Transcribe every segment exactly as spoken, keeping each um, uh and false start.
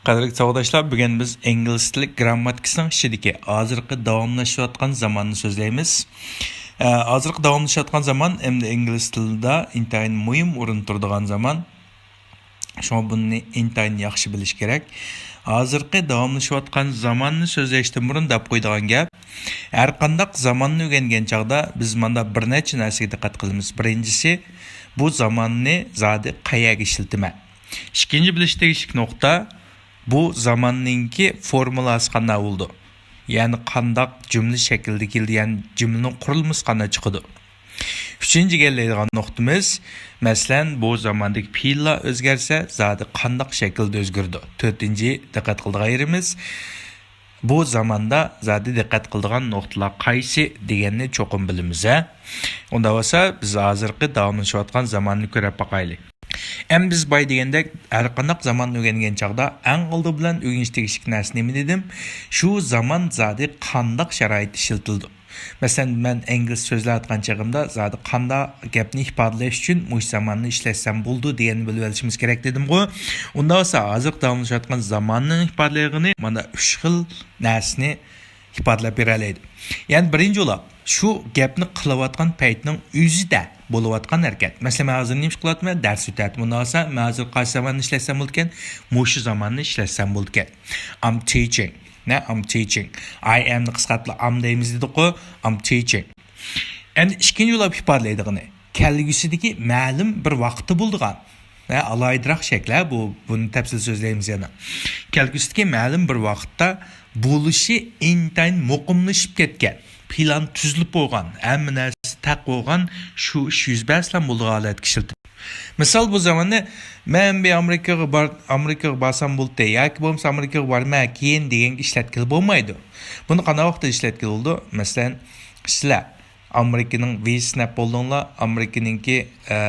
قەدىرلىك ساۋاقداشلار، بۈگۈن بىز ئىنگلىز تىلى گىرامماتىكىسىنىڭ ئىچىدىكى ھازىرقى داۋاملىشىۋاتقان زاماننى سۆزلەيمىز. ئە، ھازىرقى داۋاملىشىۋاتقان زامان ئەمدى ئىنگلىز تىلىدا ئىنتايىن مۇھىم ئورۇن تۇرىدىغان زامان. شۇڭا بۇنى ئىنتايىن ياخشى بىلىش كېرەك. ھازىرقى داۋاملىشىۋاتقان زاماننى سۆزلەشتىن بۇرۇن دەپ قويىدىغان گەپ، ھەر قانداق زاماننى ئۆگەنگەن چاغدا بىز ماندا بىر نەچچە نەرسىگە دىققەت قىلىمىز. بىرىنچىسى، بۇ زاماننى زادى قەيەرگە ئىشلىتىمەن؟ ئىككىنچى بىلىش تېگىشلىك نۇقتا، بۇ زاماننىڭكى فورمۇلاسى قانداق بولىدۇ؟ يەنى قانداق جۈملە شەكلىدە كېلىدۇ، يەنى جۈملىنىڭ قۇرۇلمىسى قانداق چىقىدۇ؟ ئۈچىنچى ئىگىلەيدىغان نۇقتىمىز، مەسىلەن، بۇ زاماندىكى پېئىللار ئۆزگەرسە، زادى قانداق شەكىلدە ئۆزگىرىدۇ؟ تۆتىنچى دىققەت قىلىدىغان يېرىمىز، بۇ زاماندا زادى دىققەت قىلىدىغان نۇقتىلار قايسى دېگەننى چوقۇم بىلىمىز، ھە؟ ئۇنداق بولسا، بىز ھازىرقى داۋاملىشىۋاتقان زاماننى كۆرۈپ باقايلى. ئەمدى بىز بايا دېگەندەك، ھەر قانداق زاماننى ئۆگەنگەن چاغدا، ئەڭ ئالدى بىلەن ئۆگىنىش تېگىشلىك نەرسە نېمە دېدىم؟ شۇ زامان زادى قانداق شارائىتتا ئىشلىتىلىدۇ؟ مەسىلەن، مەن ئىنگلىز سۆزلەۋاتقان چېغىمدا، زادى قانداق گەپنى ئىپادىلەش ئۈچۈن مۇشۇ زاماننى ئىشلەتسەم بولىدۇ دېگەننى بىلىۋېلىشىمىز كېرەك دېدىمغۇ. ئۇنداق بولسا، ھازىرقى داۋاملىشىۋاتقان زاماننىڭ ئىپادىلەيدىغىنى مانا ئۈچ خىل نەرسىنى ئىپادىلەپ بېرەلەيدۇ. يەنى بىرىنچى بولۇپ، شۇ گەپنى قىلىۋاتقان پەيتنىڭ ئۆزىدە بولۇۋاتقان ھەرىكەت. مەسىلەن، مەن ھازىر نېمە ئىش قىلىۋاتىمەن؟ دەرس ئۆتەتتىم. ئۇنداق بولسا، مەن ھازىر قايسى زاماننى ئىشلەتسەم بولىدىكەن؟ مۇشۇ زاماننى ئىشلەتسەم بولىدىكەن. I'm teaching. نە، I'm teaching. I am نى قىسقارتىپ am دەيمىز دېدۇققۇ. I'm teaching. ئەمدى ئىككىنچى بولۇپ ئىپادىلەيدىغىنى، كەلگۈسىدىكى مەلۇم بىر ۋاقىتتا بولىدىغان. ھە، ئالاھىدىراق شەكىل، ھە، بۇ، بۇنى تەپسىلىي سۆزلەيمىز يەنە. كەلگۈسىدىكى مەلۇم بىر ۋاقىتتا بولۇشى ئىنتايىن مۇقىملىشىپ كەتكەن، پىلان تۈزۈلۈپ بولغان، ھەممە نەرسە تەق بولغان، شۇ ئىش يۈز بەرسىلا بولىدىغان ھالەتكە ئىشلىتىپ. مىسال، بۇ زاماننى مەن بىر ئامېرىكىغا بار-، ئامېرىكىغا بارسام بولدى، ياكى بولمىسا ئامېرىكىغا بارىمەن كېيىن دېگەنگە ئىشلەتكىلى بولمايدۇ. بۇنى قانداق ۋاقىتتا ئىشلەتكىلى بولىدۇ؟ مەسىلەن، سىلەر ئامېرىكىنىڭ ۋىزىسىنى ئېلىپ بولدۇڭلار، ئامېرىكىنىڭكى، ئە،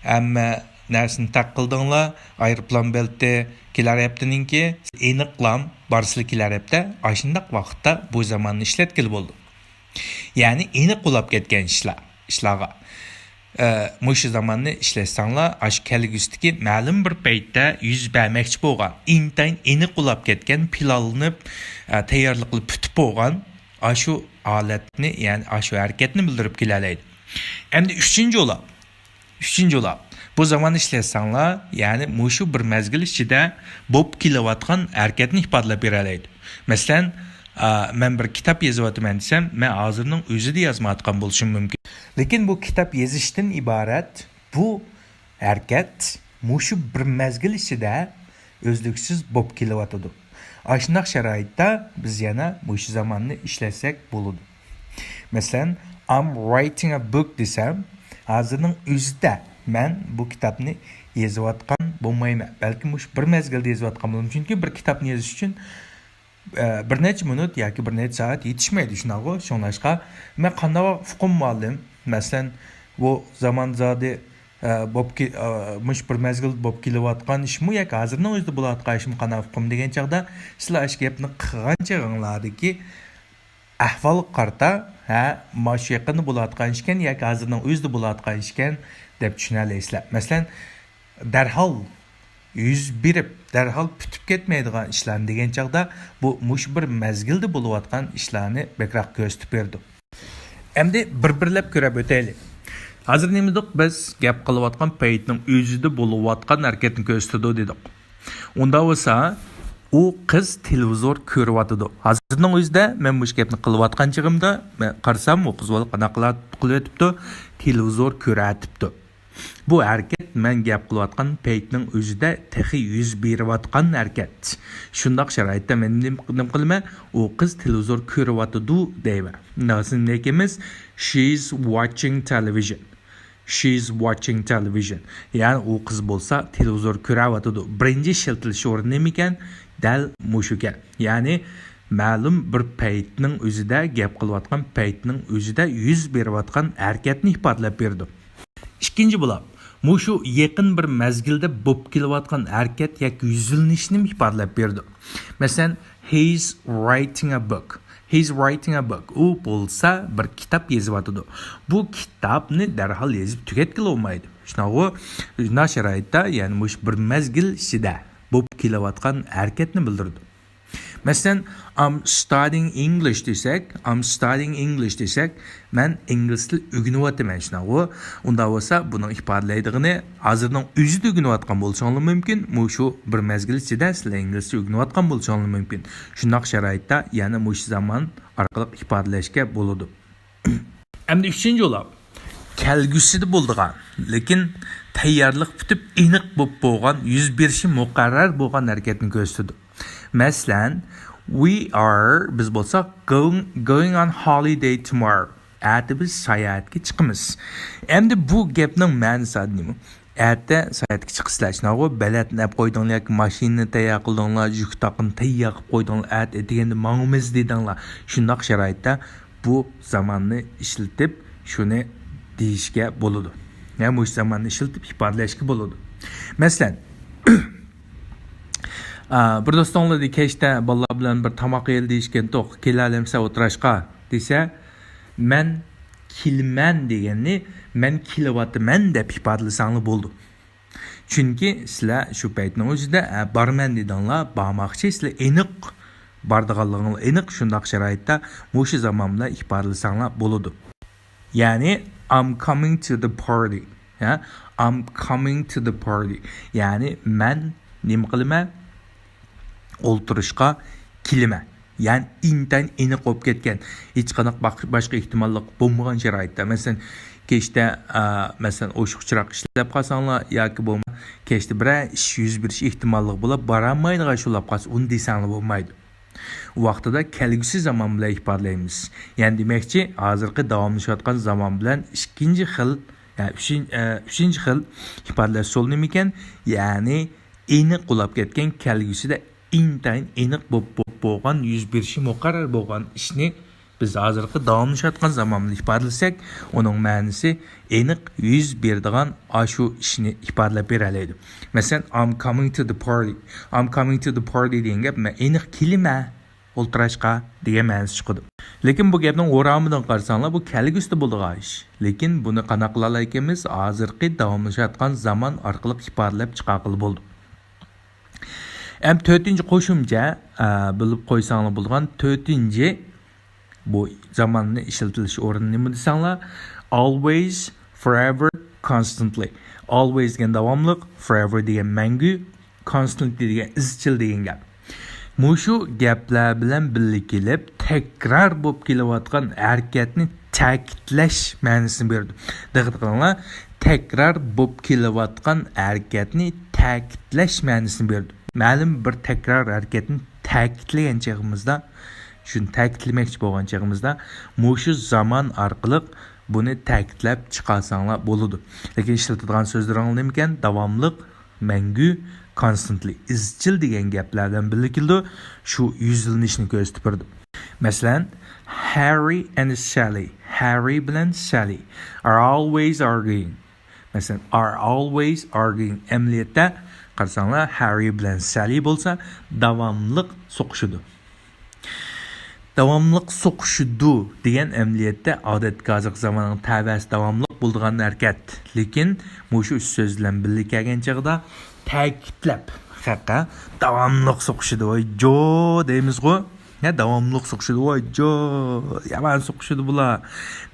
ھەممە نەرسىنى تەق قىلدىڭلار، ئايروپىلان بېلىتى كېلەر ھەپتىنىڭكى، ئېنىقلام بارسىلا كېلەر ھەپتە، ئاشۇنداق ۋاقىتتا بۇ زاماننى ئىشلەتكىلى بولىدۇ. يەنى ئېنىق بولاپ كەتكەن ئىشلار، ئىشلارغا. ئە، مۇشۇ زاماننى ئىشلەتسەڭلار، ئاشۇ كەلگۈسىدىكى مەلۇم بىر پەيتتە يۈز بەرمەكچى بولغان، ئىنتايىن ئېنىق بولاپ كەتكەن، پىلانلىنىپ، ئە، تەييارلىقى پۈتۈپ بولغان، ئاشۇ ھالەتنى، يەنى ئاشۇ ھەرىكەتنى بىلدۈرۈپ كېلەلەيدۇ. ئەمدى ئۈچىنچى بولۇپ، ئۈچىنچى بولۇپ، بۇ زاماننى ئىشلەتسەڭلار، يەنى مۇشۇ بىر مەزگىل ئىچىدە بولۇپ كېلىۋاتقان ھەرىكەتنى ئىپادىلەپ بېرەلەيدۇ. مەسىلەن، ئا، مەن بىر كىتاب يېزىۋاتىمەن دېسەم، مەن ھازىرنىڭ ئۆزىدە يازمايۋاتقان بولۇشۇم مۇمكىن. لېكىن بۇ كىتاب يېزىشتىن ئىبارەت بۇ ھەرىكەت مۇشۇ بىر مەزگىل ئىچىدە ئۈزلۈكسىز بولۇپ كېلىۋاتىدۇ. ئاشۇنداق شارائىتتا بىز يەنە مۇشۇ زاماننى ئىشلەتسەك بولىدۇ. مەسىلەن، I'm writing a book دېسەم، ھازىرنىڭ ئۆزىدە مەن بۇ كىتابنى يېزىۋاتقان بولمايمەن. بەلكىم مۇشۇ بىر مەزگىلدە يېزىۋاتقان بولىمەن. چۈنكى بىر كىتابنى يېزىش ئۈچۈن، ئە، بىر نەچچە مىنۇت ياكى بىر نەچچە سائەت يېتىشمەيدۇ، شۇنداقغۇ؟ شۇڭلاشقا مەن قانداق ئۇقۇم ئالدىم؟ مەسىلەن، بۇ زامان زادى ئە، بوپ كې-، ئە، مۇشۇ بىر مەزگىل بوپ كېلىۋاتقان ئىشمۇ ياكى ھازىرنىڭ ئۆزىدە بولۇۋاتقان ئىشمۇ قانداق ئۇقۇم دېگەن چاغدا، سىلەر ئاشۇ گەپنى قىلغان چېغىڭلاردىكى ئەھۋالغا قارىتا، ھە، مانا شۇ يېقىندا بولۇۋاتقان ئىشكەن ياكى ھازىرنىڭ ئۆزىدە بولۇۋاتقان ئىشكەن دەپ چۈشىنەلەيسىلەر. مەسىلەن، دەرھال يۈز بېرىپ، دەرھال پۈتۈپ كەتمەيدىغان ئىشلارنى دېگەن چاغدا، بۇ مۇشۇ بىر مەزگىلدە بولۇۋاتقان ئىشلارنى بەكرەك كۆرسىتىپ بېرىدۇ. ئەمدى بىر-بىرلەپ كۆرۈپ ئۆتەيلى. ھازىر نېمە دېدۇق؟ بىز گەپ قىلىۋاتقان پەيتنىڭ ئۆزىدە بولۇۋاتقان ھەرىكەتنى كۆرسىتىدۇ دېدۇق. ئۇنداق بولسا، ئۇ قىز تېلېۋىزور كۆرۈۋاتىدۇ. ھازىرنىڭ ئۆزىدە مەن مۇشۇ گەپنى قىلىۋاتقان چېغىمدا، مەن قارىسام، ئۇ قىز بالا قانداق قىلىۋېتىپتۇ؟ تېلېۋىزور كۆرۈۋېتىپتۇ. بۇ ھەرىكەت مەن گەپ قىلىۋاتقان پەيتنىڭ ئۆزىدە تېخى يۈز بېرىۋاتقان ھەرىكەت. شۇنداق شارائىتتا مەن نېمە، نېمە قىلىمەن؟ ئۇ قىز تېلېۋىزور كۆرۈۋاتىدۇ دەيمەن. ئۇنداق بولسا نېمە دەيمىز؟ She's watching television. She's watching television. يەنى ئۇ قىز بولسا تېلېۋىزور كۆرۈۋاتىدۇ. بىرىنچى ئىشلىتىلىش ئورنى نېمىكەن؟ دەل مۇشۇكەن. يەنى مەلۇم بىر پەيتنىڭ ئۆزىدە، گەپ قىلىۋاتقان پەيتنىڭ ئۆزىدە يۈز بېرىۋاتقان ھەرىكەتنى ئىپادىلەپ بېرىدۇ. ئىككىنچى بولۇپ، مۇشۇ يېقىن بىر مەزگىلدە بولۇپ كېلىۋاتقان ھەرىكەت ياكى يۈزلىنىشنىمۇ ئىپادىلەپ بېرىدۇ. مەسىلەن، he's writing a book. He's writing a book. ئۇ بولسا بىر كىتاب يېزىۋاتىدۇ. بۇ كىتابنى دەرھال يېزىپ تۈگەتكىلى بولمايدۇ. شۇنداقغۇ؟ شۇنداق شارائىتتا، يەنى مۇشۇ بىر مەزگىل ئىچىدە بولۇپ كېلىۋاتقان ھەرىكەتنى بىلدۈرىدۇ. مەسىلەن، I'm studying English دېسەك، I'm studying English دېسەك، مەن ئىنگلىز تىلى ئۆگىنىۋاتىمەن، شۇنداقغۇ؟ ئۇنداق بولسا، بۇنىڭ ئىپادىلەيدىغىنى، ھازىرنىڭ ئۆزىدە ئۆگىنىۋاتقان بولساڭلار مۇمكىن، مۇشۇ بىر مەزگىل ئىچىدە سىلەر ئىنگلىزچە ئۆگىنىۋاتقان بولساڭلار مۇمكىن. شۇنداق شارائىتتا يەنە مۇشۇ زامان ئارقىلىق ئىپادىلەشكە بولىدۇ. ئەمدى ئۈچىنچى ئۇلاپ. كەلگۈسىدە بولىدىغان، لېكىن تەييارلىق پۈتۈپ ئېنىق بولۇپ بولغان، يۈز بېرىشى مۇقەررەر بولغان ھەرىكەتنى كۆرسىتىدۇ. مەسىلەن، we are، بىز بولساق، going, going on holiday tomorrow. ئەتە بىز ساياھەتكە چىقىمىز. ئەمدى بۇ گەپنىڭ مەنىسى نېمە؟ ئەتە ساياھەتكە چىقىسىلەر، شۇنداقغۇ؟ بېلەتنى ئەپ قويدۇڭلار ياكى ماشىنىنى تەييار قىلدىڭلار، جۈك تاقىنى تەييار قىلىپ قويدۇڭلار، ئەتە ئەتىگەندە ماڭىمىز دېدىڭلار. شۇنداق شارائىتتا بۇ زاماننى ئىشلىتىپ شۇنى دېيىشكە بولىدۇ. يا مۇشۇ زاماننى ئىشلىتىپ ئىپادىلەشكە بولىدۇ. مەسىلەن، ئا، بىر دوستۇڭلار كەچتە بالىلار بىلەن بىر تاماق يەيلى دېيىشكەنتۇق، كېلەلەمسە ئولتۇراشقا دېسە، مەن كېلىمەن دېگەننى مەن كېلىۋاتىمەن دەپ ئىپادىلىسەڭلار بولىدۇ. چۈنكى سىلەر شۇ پەيتنىڭ ئۆزىدە، ئە، بارىمەن دېدىڭلار، بارماقچى، سىلەر ئېنىق بارىدىغانلىقىڭلار ئېنىق، شۇنداق شارائىتتا مۇشۇ زامان بىلەن ئىپادىلىسەڭلار بولىدۇ. يەنى، I'm coming to the party. ھە؟ I'm coming to the party. يەنى مەن نېمە قىلىمەن؟ ئولتۇرۇشقا كېلىمەن. يەنى ئىنتايىن ئېنىق بولۇپ كەتكەن، ھېچقانداق باق-، باشقا ئېھتىماللىق بولمىغان شارائىتتا. مەسىلەن، كەچتە، ئا، مەسىلەن، ئوشۇق چىراغ ئىشلەپ قالساڭلار ياكى بولمىسا كەچتە بىرەر ئىش يۈز بېرىش ئېھتىماللىقى بولۇپ، بارالمايدىغان شۇلاپ قالسا، ئۇنى دېسەڭلار بولمايدۇ. ۋاقتىدا كەلگۈسى زامان بىلەن ئىپادىلەيمىز. يەنى دېمەكچى، ھازىرقى داۋاملىشىۋاتقان زامان بىلەن ئىككىنچى خىل، يا ئۈچىن-، ئە، ئۈچىنچى خىل ئىپادىلەش ئۇسۇلى نېمىكەن؟ يەنى ئېنىق ئۇلاپ كەتكەن كەلگۈسىدە ئىنتايىن ئېنىق بولۇپ، بولۇپ بولغان، يۈز بېرىشى مۇقەررەر بولغان ئىشنى بىز ھازىرقى داۋاملىشىۋاتقان زامان بىلەن ئىپادىلىسەك، ئۇنىڭ مەنىسى ئېنىق يۈز بېرىدىغان ئاشۇ ئىشنى ئىپادىلەپ بېرەلەيدۇ. مەسىلەن، I'm coming to the party. I'm coming to the party دېگەن گەپ، مەن ئېنىق كېلىمەن ئولتۇراشقا دېگەن مەنىسى چىقىدۇ. لېكىن بۇ گەپنىڭ ئورامىدىن قارىساڭلار، بۇ كەلگۈسىدە بولىدىغان ئىش. لېكىن بۇنى قانداق قىلالايكەنمىز؟ ھازىرقى داۋاملىشىۋاتقان زامان ئارقىلىق ئىپادىلەپ چىقارغىلى بولىدۇ. ئەمدى تۆتىنچى قوشۇمچە، ئە، بىلىپ قويساڭلار بولىدىغان تۆتىنچى بۇ زاماننى ئىشلىتىلىش ئورنى نېمە دېسەڭلار، always، forever، constantly. Always دېگەن داۋاملىق، forever دېگەن مەڭگۈ، constantly دېگەن ئىزچىل دېگەن گەپ. مۇشۇ گەپلەر بىلەن بىللە كېلىپ، تەكرار بولۇپ كېلىۋاتقان ھەرىكەتنى تەكىتلەش مەنىسىنى بېرىدۇ. دىققەت قىلىڭلار، تەكرار بولۇپ كېلىۋاتقان ھەرىكەتنى تەكىتلەش مەنىسىنى بېرىدۇ. مەلۇم بىر تەكرار ھەرىكەتنى تەكىتلىگەن چېغىمىزدا، شۇنى تەكىتلىمەكچى بولغان چېغىمىزدا، مۇشۇ زامان ئارقىلىق بۇنى تەكىتلەپ چىقارساڭلار بولىدۇ. لېكىن ئىشلىتىدىغان سۆزلىرىڭلار نېمىكەن؟ داۋاملىق، مەڭگۈ، constantly، ئىزچىل دېگەن گەپلەر بىلەن بىللە كېلىدۇ. شۇ يۈزلىنىشنى كۆرسىتىپ بېرىدۇ. مەسىلەن، Harry and Sally، Harry بىلەن Sally، are always arguing. مەسىلەن، are always arguing. ئەمەلىيەتتە قارىساڭلار، Harry بىلەن Sally بولسا داۋاملىق سوقۇشىدۇ. داۋاملىق سوقۇشىدۇ دېگەن ئەمەلىيەتتە ئادەتتىكى ھازىرقى زاماننىڭ تەۋەسى داۋاملىق بولىدىغان ھەرىكەت. لېكىن مۇشۇ ئۈچ سۆز بىلەن بىللە كەلگەن چېغىدا تەكىتلەپ، خەققە داۋاملىق سوقۇشىدۇ، ۋاي جو دەيمىزغۇ. يا داۋاملىق سوقۇشىدۇ، ۋاي جو، يامان سوقۇشىدۇ بۇلار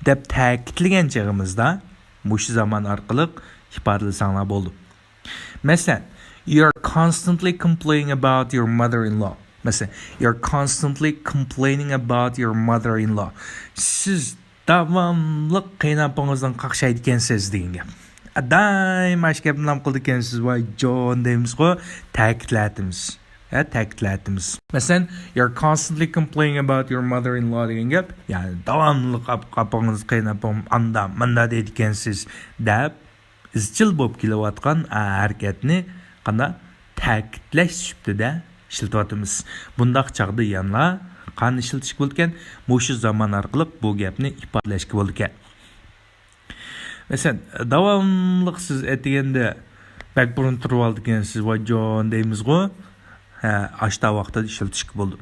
دەپ تەكىتلىگەن چېغىمىزدا مۇشۇ زامان ئارقىلىق ئىپادىلىسەڭلار بولىدۇ. مەسىلەن، you're constantly complaining about your mother-in-law. مەسىلەن، you're constantly complaining about your mother-in-law. سىز داۋاملىق قېيىنئاپىڭىزدىن قاقشايدىكەنسىز دېگەن گەپ. دائىم ئاشۇ گەپنى نېمە قىلىدىكەنسىز، ۋاي جون دەيمىزغۇ، تەكىتلەتىمىز. ھە، تەكىتلەتىمىز. مەسىلەن، you're constantly complaining about your mother-in-law دېگەن گەپ، يەنى داۋاملىق ئاپ-، ئاپىڭىز، قېيىنئاپام ئاندا، ماندا دەيدىكەنسىز دەپ، ئىزچىل بولۇپ كېلىۋاتقان، ئا، ھەرىكەتنى قانداق تەكىتلەش سۈپىتىدە ئىشلىتىۋاتىمىز. بۇنداق چاغدا يەنىلا قانداق ئىشلىتىشكە بولىدىكەن؟ مۇشۇ زامان ئارقىلىق بۇ گەپنى ئىپادىلەشكە بولىدىكەن. مەسىلەن، داۋاملىق سىز ئەتىگەندە بەك بۇرۇن تۇرۇۋالىدىكەنسىز، ۋاي جون دەيمىزغۇ. ھە، ئاشتا ۋاقتىدا ئىشلىتىشكە بولىدۇ.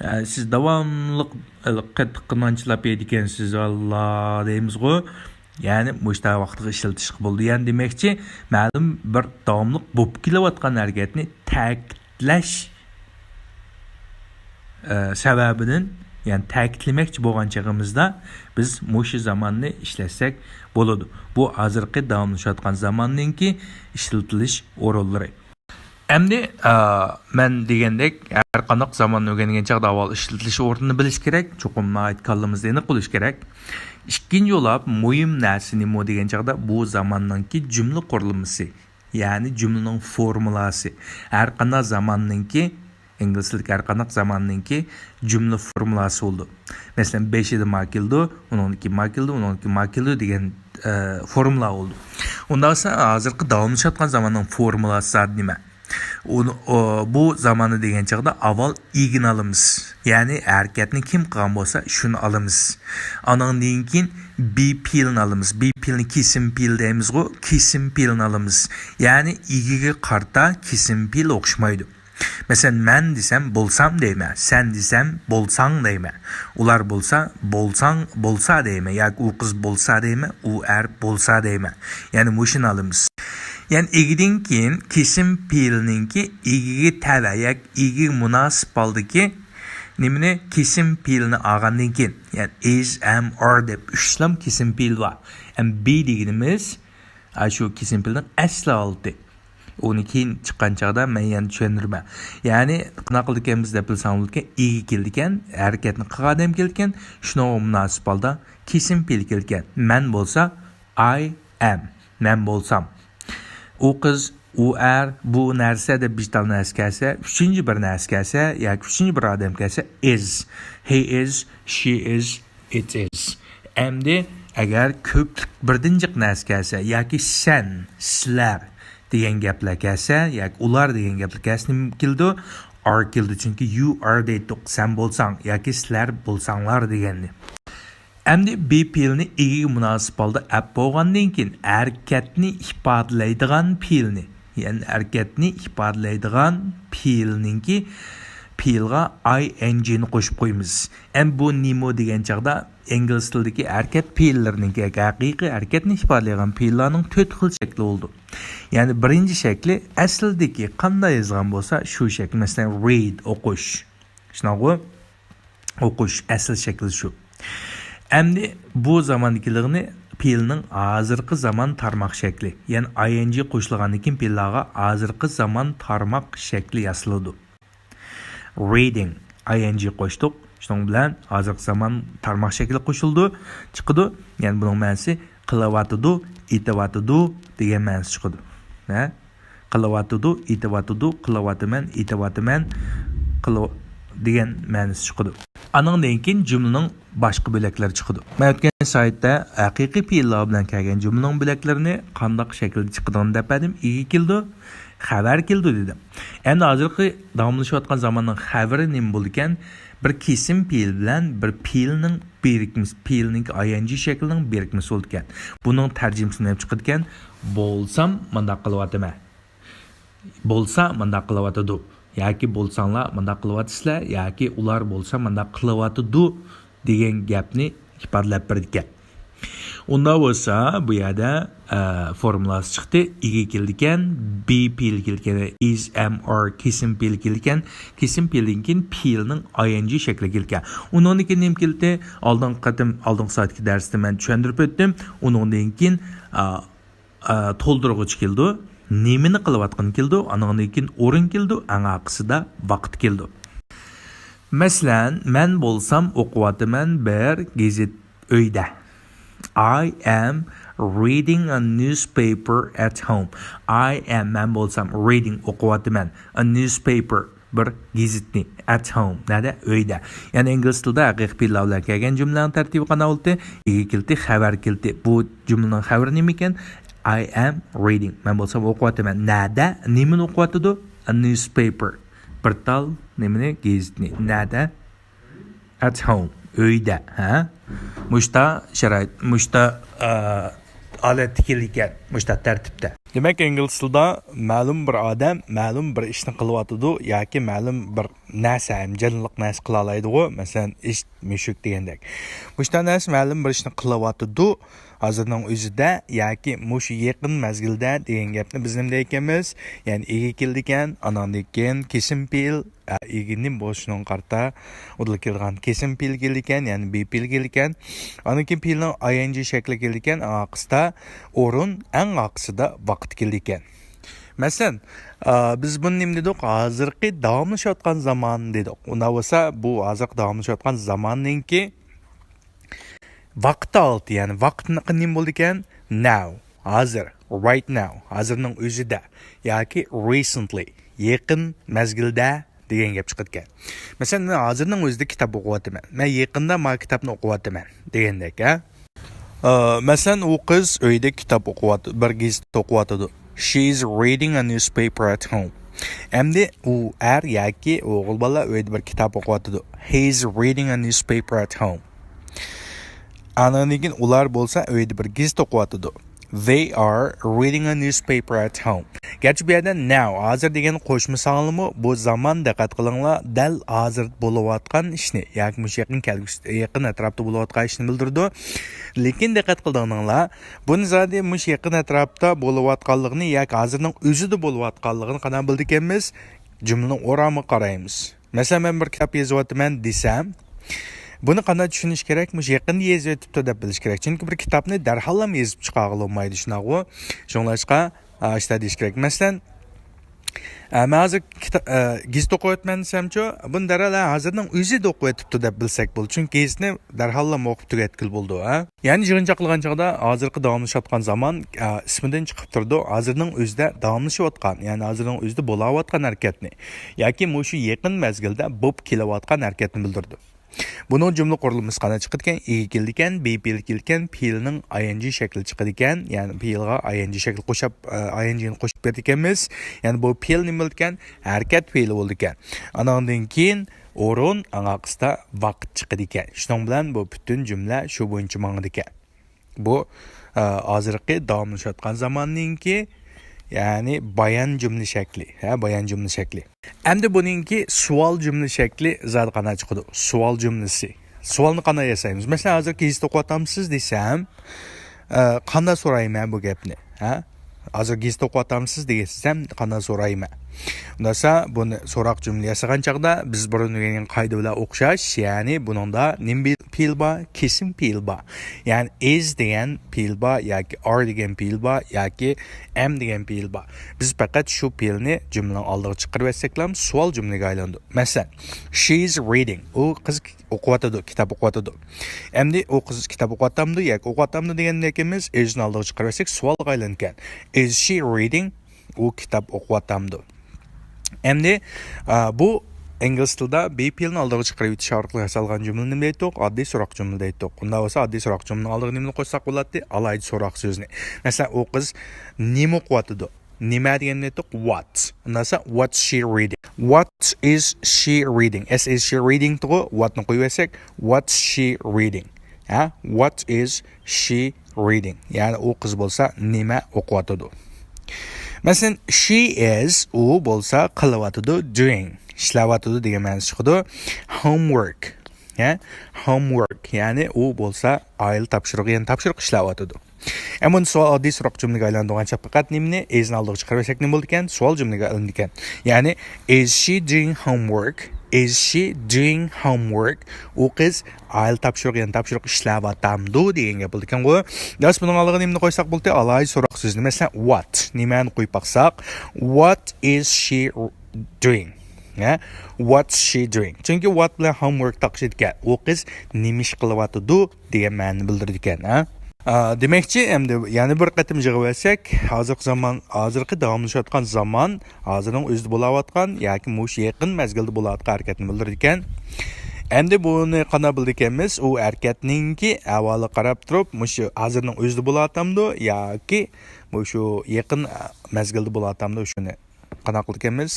ھە، سىز داۋاملىق، ئە، قېتىققا نان چىلاپ يەيدىكەنسىز، ۋاللا دەيمىزغۇ. يەنى مۇشۇنداق ۋاقىتقا ئىشلىتىشكە بولىدۇ. يەنى دېمەكچى، مەلۇم بىر داۋاملىق بولۇپ كېلىۋاتقان ھەرىكەتنى تەكىتلەش، ئە، سەۋەبىدىن، يەنى تەكىتلىمەكچى بولغان چېغىمىزدا بىز مۇشۇ زاماننى ئىشلەتسەك بولىدۇ. بۇ ھازىرقى داۋاملىشىۋاتقان زاماننىڭكى ئىشلىتىلىش ئورۇنلىرى. ئەمدى، ئا، مەن دېگەندەك، ھەر قانداق زاماننى ئۆگەنگەن چاغدا ئاۋۋال ئىشلىتىلىش ئورنىنى بىلىش كېرەك، چوقۇم ناھايىتى كاللىمىزدا ئېنىق بولۇش كېرەك. ئىككىنچى بولۇپ، مۇھىم نەرسە نېمە دېگەن چاغدا، بۇ زاماننىڭكى جۈملە قۇرۇلمىسى، يەنى جۈملىنىڭ فورمۇلاسى. ھەر قانداق زاماننىڭكى، ئىنگلىز تىلىدىكى ھەر قانداق زاماننىڭكى جۈملە فورمۇلاسى بولىدۇ. مەسىلەن، بېشىدا ما كېلىدۇ، ئۇنىڭدىن كېيىن ما كېلىدۇ، ئۇنىڭدىن كېيىن ما كېلىدۇ دېگەن، ئە، فورمۇلا بولىدۇ. ئۇنداق بولسا، ھازىرقى داۋاملىشىۋاتقان زاماننىڭ فورمۇلاسى زادى نېمە؟ ئۇنى، ئۇ، بۇ زاماننى دېگەن چاغدا ئاۋۋال ئىگىنى ئالىمىز. يەنى ھەرىكەتنى كىم قىلغان بولسا، شۇنى ئالىمىز. ئانىڭدىن كېيىن بى پېئىلنى ئالىمىز. بى پېئىلنى كېسىم پېئىل دەيمىزغۇ، كېسىم پېئىلنى ئالىمىز. يەنى ئىگىگە قارىتا كېسىم پېئىل ئوخشىمايدۇ. مەسىلەن، مەن دېسەم بولسام دەيمەن، سەن دېسەم بولساڭ دەيمەن. ئۇلار بولسا، بولساڭ، بولسا دەيمەن. ياكى ئۇ قىز بولسا دەيمەن، ئۇ ئەر بولسا دەيمەن. يەنى مۇشۇنى ئالىمىز. يەنى ئىگىدىن كېيىن كېسىم پېئىلنىڭكى ئىگىگە تەۋە ياكى ئىگىگە مۇناسىپ ھالدىكى نېمىنى، كېسىم پېئىلنى ئالغاندىن كېيىن، يەنى ئىز، ئەم، ئار دەپ ئۈچ تال كېسىم پېئىل بار. ئەمدى بى دېگىنىمىز، ئا، شۇ كېسىم پېئىلنىڭ ئەسلى ھالىتى. ئۇنى كېيىن چىققان چاغدا مەن يەنە چۈشەندۈرىمەن. يەنى قانداق قىلىدىكەنمىز دەپ بىلسەڭلاركەن، ئىگە كېلىدىكەن، ھەرىكەتنى قىلغان ئادەم كېلىدىكەن، شۇنىڭغا مۇناسىپ ھالدا كېسىم پېئىل كېلىدىكەن. مەن بولسا، ئاي ئەم، مەن بولسام. ئۇ قىز، ئۇ ئەر، بۇ نەرسە دەپ بىر تال نەرسە كەلسە، ئۈچىنچى بىر نەرسە كەلسە ياكى ئۈچىنچى بىر ئادەم كەلسە، ئىز، ھى ئىز، شى ئىز، ئىت ئىز. ئەمدى ئەگەر كۆپلۈك بىردىن جىق نەرسە كەلسە ياكى سەن، سىلەر دېگەن گەپلەر كەلسە ياكى ئۇلار دېگەن گەپلەر كەلسە نېمە كېلىدۇ؟ ئار كېلىدۇ، چۈنكى يۇ ئار دەيتتۇق، سەن بولساڭ ياكى سىلەر بولساڭلار دېگەننى. ئەمدى بى پېئىلنى ئىگىگە مۇناسىپ ھالدا ئەپ بولغاندىن كېيىن، ھەرىكەتنى ئىپادىلەيدىغان پېئىلنى، يەنى ھەرىكەتنى ئىپادىلەيدىغان پېئىلنىڭكى پېئىلغا ئاي ئېن جىنى قوشۇپ قويىمىز. ئەمدى بۇ نېمە دېگەن چاغدا، ئىنگلىز تىلىدىكى ھەرىكەت پېئىللىرىنىڭكى، ھەقىقىي ھەرىكەتنى ئىپادىلەيدىغان پېئىللارنىڭ تۆت خىل شەكلى بولىدۇ. يەنى بىرىنچى شەكلى ئەسلىدىكى قانداق يېزىلغان بولسا، شۇ شەكىل. مەسىلەن، رىد، ئوقۇش. شۇنداققۇ؟ ئوقۇش، ئەسلى شەكلى شۇ. ئەمدى بۇ زاماندىكىلىقنى پېئىلنىڭ ھازىرقى زامان تارماق شەكلى، يەنى ئاي ئېن جى قوشۇلغاندىن كېيىن پېئىللارغا ھازىرقى زامان تارماق شەكلى ياسىلىدۇ. رىدىڭ، ئاي ئېن جى قوشتۇق. شۇنىڭ بىلەن ھازىرقى زامان تارماق شەكلى قوشۇلىدۇ، چىقىدۇ. يەنى بۇنىڭ مەنىسى قىلىۋاتىدۇ، ئېتىۋاتىدۇ دېگەن مەنىسى چىقىدۇ. ھە؟ قىلىۋاتىدۇ، ئېتىۋاتىدۇ، قىلىۋاتىمەن، ئېتىۋاتىمەن، قىلىۋ-، دېگەن مەنىسى چىقىدۇ. ئانىڭدىن كېيىن جۈملىنىڭ باشقا بۆلەكلىرى چىقىدۇ. مەن ئۆتكەن سلايدتا ھەقىقىي پېئىللار بىلەن كەلگەن جۈملىنىڭ بۆلەكلىرىنى قانداق شەكىلدە چىقىدىغىنى دەپ بەردىم. ئىگە كېلىدۇ، خەۋەر كېلىدۇ دېدىم. ئەمدى ھازىرقى داۋاملىشىۋاتقان زاماننىڭ خەۋىرى نېمە بولىدىكەن؟ بىر كېسىم پېئىل بىلەن بىر پېئىلنىڭ بىرىكمىسى، پېئىلنىڭكى ئاي ئېن جى شەكلىنىڭ بىرىكمىسى بولىدىكەن. بۇنىڭ تەرجىمىسى نېمە چىقىدىكەن؟ بولسام مانداق قىلىۋاتىمەن. بولسا مانداق قىلىۋاتىدۇ. ياكى بولساڭلار مانداق قىلىۋاتىسىلەر، ياكى ئۇلار بولسا مانداق قىلىۋاتىدۇ دېگەن گەپنى ئىپادىلەپ بېرىدىكەن. ئۇنداق بولسا، بۇ يەردە، ئە، فورمۇلاسى چىقتى. ئىگە كېلىدىكەن، بى پېئىل كېلىدىكەن، ئىز، ئەم، ئار، كېسىم پېئىل كېلىدىكەن. كېسىم پېئىلدىن كېيىن پېئىلنىڭ ئاي ئېن جى شەكلى كېلىدىكەن. ئۇنىڭدىن كېيىن نېمە كېلىدى؟ ئالدىنقى قېتىم، ئالدىنقى سائەتتىكى دەرستە مەن چۈشەندۈرۈپ ئۆتتۈم. ئۇنىڭدىن كېيىن، ئا، ئا، تولدۇرغۇچ كېلىدۇ. نېمىنى قىلىۋاتقىنى كېلىدۇ. ئانىڭدىن كېيىن ئورۇن كېلىدۇ. ئەڭ ئارقىسىدا ۋاقىت كېلىدۇ. مەسىلەن، مەن بولسام ئوقۇۋاتىمەن بىر گېزىت ئۆيدە. I am reading a newspaper at home. I am، مەن بولسام، reading، ئوقۇۋاتىمەن، a newspaper، بىر گېزىتنى، at home، نەدە؟ ئۆيدە. يەنى ئىنگلىز تىلىدا ھەقىقىي پېئىللار بىلەن كەلگەن جۈملىلەرنىڭ تەرتىپى قانداق بولدى؟ ئىگە كېلىتى، خەۋەر كېلىتى. بۇ جۈملىنىڭ خەۋىرى نېمىكەن؟ I am reading. مەن بولسام ئوقۇۋاتىمەن. نەدە؟ نېمىنى ئوقۇۋاتىدۇ؟ A newspaper. بىر تال نېمىنى؟ گېزىتنى. نەدە؟ At home، ئۆيدە، ھە؟ مۇشتا شارائىت، مۇشتا، ئە، ھالەتتە كېلىدىكەن، مۇشتا تەرتىپتە. دېمەك، ئىنگلىز تىلىدا مەلۇم بىر ئادەم مەلۇم بىر ئىشنى قىلىۋاتىدۇ ياكى مەلۇم بىر نەرسە، ھەم جانلىق نەرسە قىلالايدىغۇ. مەسىلەن، ئىش، مۈشۈك دېگەندەك. مۇشۇنداق نەرسە مەلۇم بىر ئىشنى قىلىۋاتىدۇ، ھازىرنىڭ ئۆزىدە ياكى مۇشۇ يېقىن مەزگىلدە دېگەن گەپنى بىز نېمە دەيدىكەنمىز؟ يەنى ئىگە كېلىدىكەن، ئاناندىن كېيىن كېسىم پېئىل، ئىگىنى بولۇشىنىڭ قارىتا ئۇدۇل كېلىدىغان كېسىم پېئىل كېلىدىكەن، يەنى بى پېئىل كېلىدىكەن. ئاندىن كېيىن پېئىلنىڭ ئاي ئېن جى شەكلى كېلىدىكەن، ئارقىسىدا ئورۇن، ئەڭ ئارقىسىدا ۋاقىت كېلىدىكەن. مەسىلەن، ئا، بىز بۇنى نېمە دېدۇق؟ ھازىرقى داۋاملىشىۋاتقان زامان دېدۇق. ئۇنداق بولسا، بۇ ھازىرقى داۋاملىشىۋاتقان زاماننىڭكى ۋاقىت ھالىتى، يەنى ۋاقىت نېمە بولىدىكەن؟ Now، ھازىر، right now، ھازىرنىڭ ئۆزىدە ياكى recently، يېقىن مەزگىلدە دېگەن گەپ چىقىدىكەن. مەسىلەن، مەن ھازىرنىڭ ئۆزىدە كىتاب ئوقۇۋاتىمەن. مەن يېقىندا مانا كىتابنى ئوقۇۋاتىمەن دېگەندەك، ھە؟ ئە، مەسىلەن، ئۇ قىز ئۆيدە كىتاب ئوقۇۋاتىدۇ، بىر گېزىت ئوقۇۋاتىدۇ. She is reading a newspaper at home. ئەمدى ئۇ ئەر ياكى ئوغۇل بالا ئۆيدە بىر كىتاب ئوقۇۋاتىدۇ. He is reading a newspaper at home. ئاندىن كېيىن ئۇلار بولسا ئۆيدە بىر گېزىت ئوقۇۋاتىدۇ. They are reading a newspaper at home. گەرچە بۇ يەردە now، ھازىر دېگەننى قوشمىساڭلارمۇ، بۇ زامان، دىققەت قىلىڭلار، دەل ھازىر بولۇۋاتقان ئىشنى ياكى مۇشۇ يېقىن كەلگۈسى، يېقىن ئەتراپتا بولۇۋاتقان ئىشنى بىلدۈرىدۇ. لېكىن دىققەت قىلدىڭلار، بۇنى زادى مۇشۇ يېقىن ئەتراپتا بولۇۋاتقانلىقىنى ياكى ھازىرنىڭ ئۆزىدە بولۇۋاتقانلىقىنى قانداق بىلىدىكەنمىز؟ جۈملىنىڭ ئورامىغا قارايمىز. مەسىلەن، مەن بىر كىتاب يېزىۋاتىمەن دېسەم، بۇنى قانداق چۈشىنىش كېرەك؟ مۇشۇ يېقىندا يېزىۋېتىپتۇ دەپ بىلىش كېرەك. چۈنكى بىر كىتابنى دەرھاللا يېزىپ چىقارغىلى بولمايدۇ، شۇنداقغۇ؟ شۇڭلاشقا، ئاشۇنداق دېيىش كېرەك. مەسىلەن، ئە، مەن ھازىر كىتا-، ئە، گېزىت ئوقۇۋاتىمەن دېسەمچۇ، بۇنى دەرھال، ھە، ھازىرنىڭ ئۆزىدە ئوقۇۋېتىپتۇ دەپ بىلسەك بولىدۇ. چۈنكى گېزىتنى دەرھاللا ئوقۇپ تۈگەتكىلى بولىدۇ، ھە؟ يەنى يىغىنچاقلىغان چاغدا ھازىرقى داۋاملىشىۋاتقان زامان، ئە، ئىسمىدىن چىقىپ تۇرىدۇ. ھازىرنىڭ ئۆزىدە داۋاملىشىۋاتقان، يەنى ھازىرنىڭ ئۆزىدە بولاۋاتقان ھەرىكەتنى ياكى مۇشۇ يېقىن مەزگىلدە بولۇپ كېلىۋاتقان ھەرىكەتنى بىلدۈرىدۇ. بۇنىڭ جۈملە قۇرۇلمىسى قانداق چىقىدىكەن؟ ئىگە كېلىدىكەن، بى پېئىل كېلىدىكەن، پېئىلنىڭ ئاي ئېن جى شەكلى چىقىدىكەن. يەنى پېئىلغا ئاي ئېن جى شەكلى قوشاپ، ئاي ئېن جىنى قوشۇپ بېرىدىكەنمىز. يەنى بۇ پېئىل نېمە بولىدىكەن؟ ھەرىكەت پېئىلى بولىدىكەن. ئاناندىن كېيىن ئورۇن، ئاڭا قىستا ۋاقىت چىقىدىكەن. شۇنىڭ بىلەن بۇ پۈتۈن جۈملە شۇ بويىچە ماڭىدىكەن. بۇ، ئە، ھازىرقى داۋاملىشىۋاتقان زاماننىڭكى، يەنى بايان جۈملە شەكلى. ھە، بايان جۈملە شەكلى. ئەمدى بۇنىڭكى سوئال جۈملە شەكلى زادى قانداق چىقىدۇ؟ سوئال جۈملىسى. سوئالنى قانداق ياسايمىز؟ مەسىلەن، ھازىر گېزىت ئوقۇۋاتامسىز دېسەم، ئە، قانداق سورايمەن بۇ گەپنى؟ ھە؟ ھازىر گېزىت ئوقۇۋاتامسىز دېسەم، قانداق سورايمەن؟ ئۇنداقسا، بۇنى سوراق جۈملە ياسىغان چاغدا بىز بۇرۇن ئۆگەنگەن قائىدە بىلەن ئوخشاش، يەنى بۇنىڭدا نېمە پېئىل بار؟ كېسىم پېئىل بار. يەنى is دېگەن پېئىل بار ياكى are دېگەن پېئىل بار ياكى am دېگەن پېئىل بار. بىز پەقەت شۇ پېئىلنى جۈملىنىڭ ئالدىغا چىقىرىۋەتسەكلا سوئال جۈملىگە ئايلىنىدۇ. مەسىلەن، she is reading. ئۇ قىز ئوقۇۋاتىدۇ، كىتاب ئوقۇۋاتىدۇ. ئەمدى ئۇ قىز كىتاب ئوقۇۋاتامدۇ ياكى ئوقۇۋاتامدۇ دېگەندىن كېيىن بىز is نى ئالدىغا چىقىرىۋەتسەك سوئالغا ئايلىنىدىكەن. Is she reading؟ ئۇ كىتاب ئوقۇۋاتامدۇ؟ ئەمدى، ئا، بۇ ئىنگلىز تىلىدا be پېئىلنى ئالدىغا چىقىرىۋېتىش ئارقىلىق ياسالغان جۈملىنى نېمە دەيتتۇق؟ ئاددىي سوراق جۈملە دەيتتۇق. ئۇنداق بولسا ئاددىي سوراق جۈملىنىڭ ئالدىغا نېمىنى قوشساق بولاتتى؟ ئالاھىدە سوراق سۆزىنى. مەسىلەن، ئۇ قىز نېمە ئوقۇۋاتىدۇ؟ نېمە دېگەننى ئېيتتۇق؟ What. ئۇنداقسا، what's she reading? What is she reading? S is she reading تۇغۇ، what نى قويۇۋەتسەك، what's she reading? ھە؟ What is she reading? يەنى ئۇ قىز بولسا نېمە ئوقۇۋاتىدۇ؟ مەسىلەن، she is، ئۇ بولسا قىلىۋاتىدۇ، doing، ئىشلەۋاتىدۇ دېگەن مەنىسى چىقىدۇ. Homework. ھە؟ Homework. يەنى ئۇ بولسا ئائىلە تاپشۇرۇقى، يەنى تاپشۇرۇق ئىشلەۋاتىدۇ. ئەمما سوئال، ئاددىي سوراق جۈملىگە ئايلاندۇرغان چاغدا پەقەت نېمىنى؟ Is نى ئالدىغا چىقىرىۋەتسەك نېمە بولىدىكەن؟ سوئال جۈملىگە ئايلىنىدىكەن. يەنى، is she doing homework? Is she doing homework? ئۇ قىز ئائىلە تاپشۇرۇقى، يەنى تاپشۇرۇق ئىشلەۋاتامدۇ دېگەن گەپ بولىدىكەنغۇ. دەس بۇنىڭ ئالدىغا نېمىنى قويساق بولدى؟ ئالاھىدە سوراق سۆزىنى. مەسىلەن، what. نېمەنى قويۇپ باقساق، what is she doing؟ ھە؟ What's she doing? چۈنكى what بىلەن homework تاقىشىدىكەن. ئۇ قىز نېمە ئىش قىلىۋاتىدۇ دېگەن مەنىنى بىلدۈرىدىكەن، ھە؟ ئا، دېمەكچى، ئەمدى يەنە بىر قېتىم يىغىۋەتسەك، ھازىرقى زامان، ھازىرقى داۋاملىشىۋاتقان زامان، ھازىرنىڭ ئۆزىدە بولاۋاتقان ياكى مۇشۇ يېقىن مەزگىلدە بولۇۋاتقان ھەرىكەتنى بىلدۈرىدىكەن. ئەمدى بۇنى قانداق بىلىدىكەنمىز؟ ئۇ ھەرىكەتنىڭكى ئەھۋالىغا قاراپ تۇرۇپ، مۇشۇ ھازىرنىڭ ئۆزىدە بولۇۋاتامدۇ ياكى مۇشۇ يېقىن مەزگىلدە بولۇۋاتامدۇ، شۇنى قانداق قىلىدىكەنمىز؟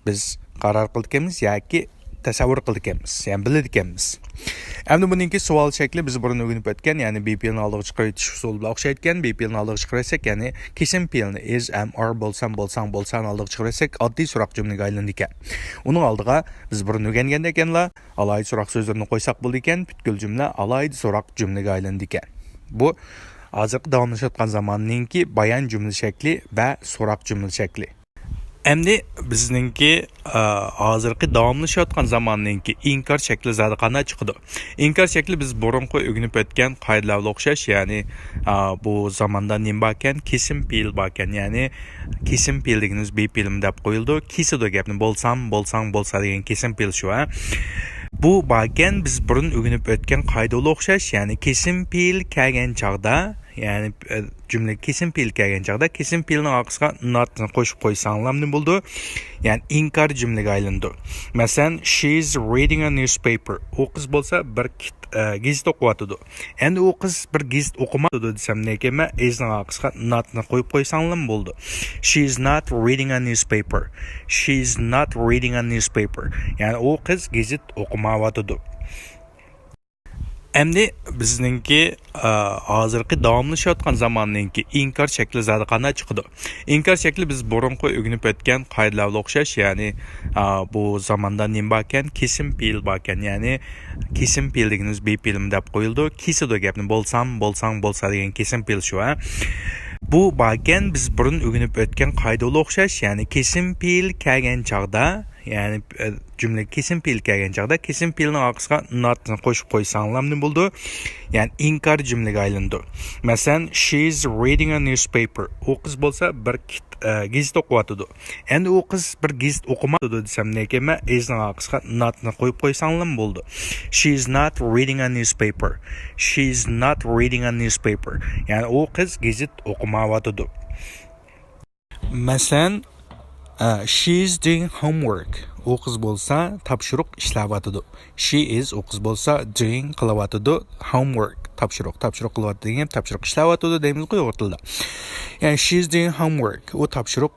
بىز قارار قىلىدىكەنمىز ياكى تەسەۋۋۇر قىلىدىكەنمىز، يەنى بىلىدىكەنمىز. ئەمدى بۇنىڭكى سوئال شەكلى بىز بۇرۇن ئۆگىنىپ ئۆتكەن، يەنى بى پېئىلنى ئالدىغا چىقىرىۋېتىش ئۇسۇلى بىلەن ئوخشايدىكەن. بى پېئىلنى ئالدىغا چىقىرىۋەتسەك، يەنى كېسىم پېئىلنى ئىز، ئەم، ئار، بولسام، بولساڭ، بولساڭنى ئالدىغا چىقىرىۋەتسەك، ئاددىي سوراق جۈملىگە ئايلىنىدىكەن. ئۇنىڭ ئالدىغا بىز بۇرۇن ئۆگەنگەندەك يەنىلا ئالاھىدە سوراق سۆزلىرىنى قويساق بولىدىكەن، پۈتكۈل جۈملە ئالاھىدە سوراق جۈملىگە ئايلىنىدىكەن. بۇ ھازىرقى داۋاملىشىۋاتقان زاماننىڭكى بايان جۈملە شەكلى ۋە سوراق جۈملە شەكلى. ئەمدى بىزنىڭكى، ئا، ھازىرقى داۋاملىشىۋاتقان زاماننىڭكى ئىنكار شەكلى زادى قانداق چىقىدۇ؟ ئىنكار شەكلى بىز بۇرۇنقى ئۆگىنىپ ئۆتكەن قائىدىلەر بىلەن ئوخشاش، يەنى، ئا، بۇ زاماندا نېمە باركەن؟ كېسىم پېئىل باركەن، يەنى كېسىم پېئىل دېگىنىمىز بى پېئىلمۇ دەپ قويۇلىدۇ. كېسىدۇ گەپنى، بولسام، بولساڭ، بولسا دېگەن كېسىم پېئىل شۇ، ھە؟ بۇ باركەن، بىز بۇرۇن ئۆگىنىپ ئۆتكەن قائىدە بىلەن ئوخشاش، يەنى كېسىم پېئىل كەلگەن چاغدا، يەنى، ئە، جۈملە كېسىم پېئىل كەلگەن چاغدا كېسىم پېئىلنىڭ ئارقىسىغا not نى قوشۇپ قويساڭلار نېمە بولىدۇ؟ يەنى ئىنكار جۈملىگە ئايلىنىدۇ. مەسىلەن، she is reading a newspaper. ئۇ قىز بولسا بىر كىت-، ئە، گېزىت ئوقۇۋاتىدۇ. ئەمدى ئۇ قىز بىر گېزىت ئوقۇمايۋاتىدۇ دېسەم، نېمە دەيمەن؟ Is نىڭ ئارقىسىغا not نى قويۇپ قويساڭلارمۇ بولىدۇ. She is not reading a newspaper. She is not reading a newspaper. يەنى ئۇ قىز گېزىت ئوقۇمايۋاتىدۇ. ئەمدى بىزنىڭكى، ئا، ھازىرقى داۋاملىشىۋاتقان زاماننىڭكى ئىنكار شەكلى زادى قانداق چىقىدۇ؟ ئىنكار شەكلى بىز بۇرۇنقى ئۆگىنىپ ئۆتكەن قائىدىلەر بىلەن ئوخشاش، يەنى، ئا، بۇ زاماندا نېمە باركەن؟ كېسىم پېئىل باركەن، يەنى كېسىم پېئىل دېگىنىمىز بى پېئىلمۇ دەپ قويۇلىدۇ. كېسىدۇ گەپنى، بولسام، بولساڭ، بولسا دېگەن كېسىم پېئىل شۇ، ھە؟ بۇ باركەن، بىز بۇرۇن ئۆگىنىپ ئۆتكەن قائىدە بىلەن ئوخشاش، يەنى كېسىم پېئىل كەلگەن چاغدا، يەنى، ئە، جۈملە كېسىم پېئىل كەلگەن چاغدا كېسىم پېئىلنىڭ ئارقىسىغا not نى قوشۇپ قويساڭلار نېمە بولىدۇ؟ يەنى ئىنكار جۈملىگە ئايلىنىدۇ. مەسىلەن، she is reading a newspaper. ئۇ قىز بولسا بىر كىت-، ئە، گېزىت ئوقۇۋاتىدۇ. ئەمدى ئۇ قىز بىر گېزىت ئوقۇمايۋاتىدۇ دېسەم، نېمە دەيمەن؟ Is نىڭ ئارقىسىغا not نى قويۇپ قويساڭلارمۇ بولىدۇ. She is not reading a newspaper. She is not reading a newspaper. يەنى ئۇ قىز گېزىت ئوقۇمايۋاتىدۇ. مەسىلەن، ئە، she is doing homework. ئۇ قىز بولسا تاپشۇرۇق ئىشلەۋاتىدۇ. She is، ئۇ قىز بولسا، doing، قىلىۋاتىدۇ، homework، تاپشۇرۇق، تاپشۇرۇق قىلىۋاتىدۇ دېگەن گەپ، تاپشۇرۇق ئىشلەۋاتىدۇ دەيمىزغۇ ئۇيغۇر تىلىدا. يەنى she is doing homework، ئۇ تاپشۇرۇق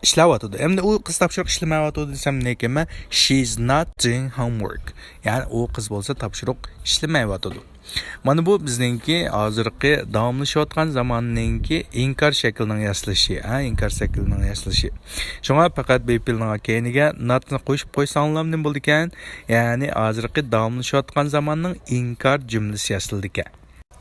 ئىشلەۋاتىدۇ. ئەمدى ئۇ قىز تاپشۇرۇق ئىشلىمەيۋاتىدۇ دېسەم، نېمە دەيمەن؟ She is not doing homework. يەنى ئۇ قىز بولسا تاپشۇرۇق ئىشلىمەيۋاتىدۇ. مانا بۇ بىزنىڭكى ھازىرقى داۋاملىشىۋاتقان زاماننىڭكى ئىنكار شەكلىنىڭ ياسىلىشى، ھە، ئىنكار شەكلىنىڭ ياسىلىشى. شۇڭا پەقەت بى پېئىلنىڭ كەينىگە not نى قوشۇپ قويساڭلار نېمە بولىدىكەن؟ يەنى ھازىرقى داۋاملىشىۋاتقان زاماننىڭ ئىنكار جۈملىسى ياسىلىدىكەن.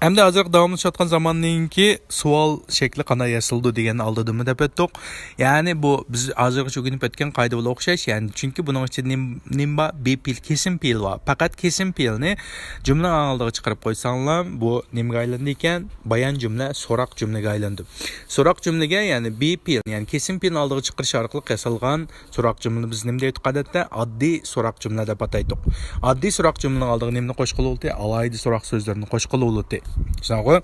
ئەمدى ھازىرقى داۋاملىشىۋاتقان زاماننىڭكى سوئال شەكلى قانداق ياسىلىدۇ دېگەننى ئالدىدىمۇ دەپ ئۆتتۇق. يەنى بۇ بىز ھازىرغىچە ئۆگىنىپ ئۆتكەن قائىدە بىلەن ئوخشاش، يەنى چۈنكى بۇنىڭ ئىچىدە نېمە، نېمە بار؟ بى پېئىل، كېسىم پېئىل بار. پەقەت كېسىم پېئىلنى جۈملىنىڭ ئالدىغا چىقىرىپ قويساڭلار، بۇ نېمىگە ئايلىنىدىكەن؟ بايان جۈملە، سوراق جۈملىگە ئايلىنىدۇ. سوراق جۈملىگە، يەنى بى پېئىل، يەنى كېسىم پېئىلنى ئالدىغا چىقىرىش ئارقىلىق ياسالغان سوراق جۈملىنى بىز نېمە دەيتتۇق ئادەتتە؟ ئاددىي سوراق جۈملە دەپ ئاتايتتۇق. ئاددىي سوراق جۈملىنىڭ ئالدىغا نېمىنى قوشقىلى بولاتتى؟ ئالاھىدە سوراق سۆزلىرىنى قوشقىلى بولاتتى. شۇنداققۇ؟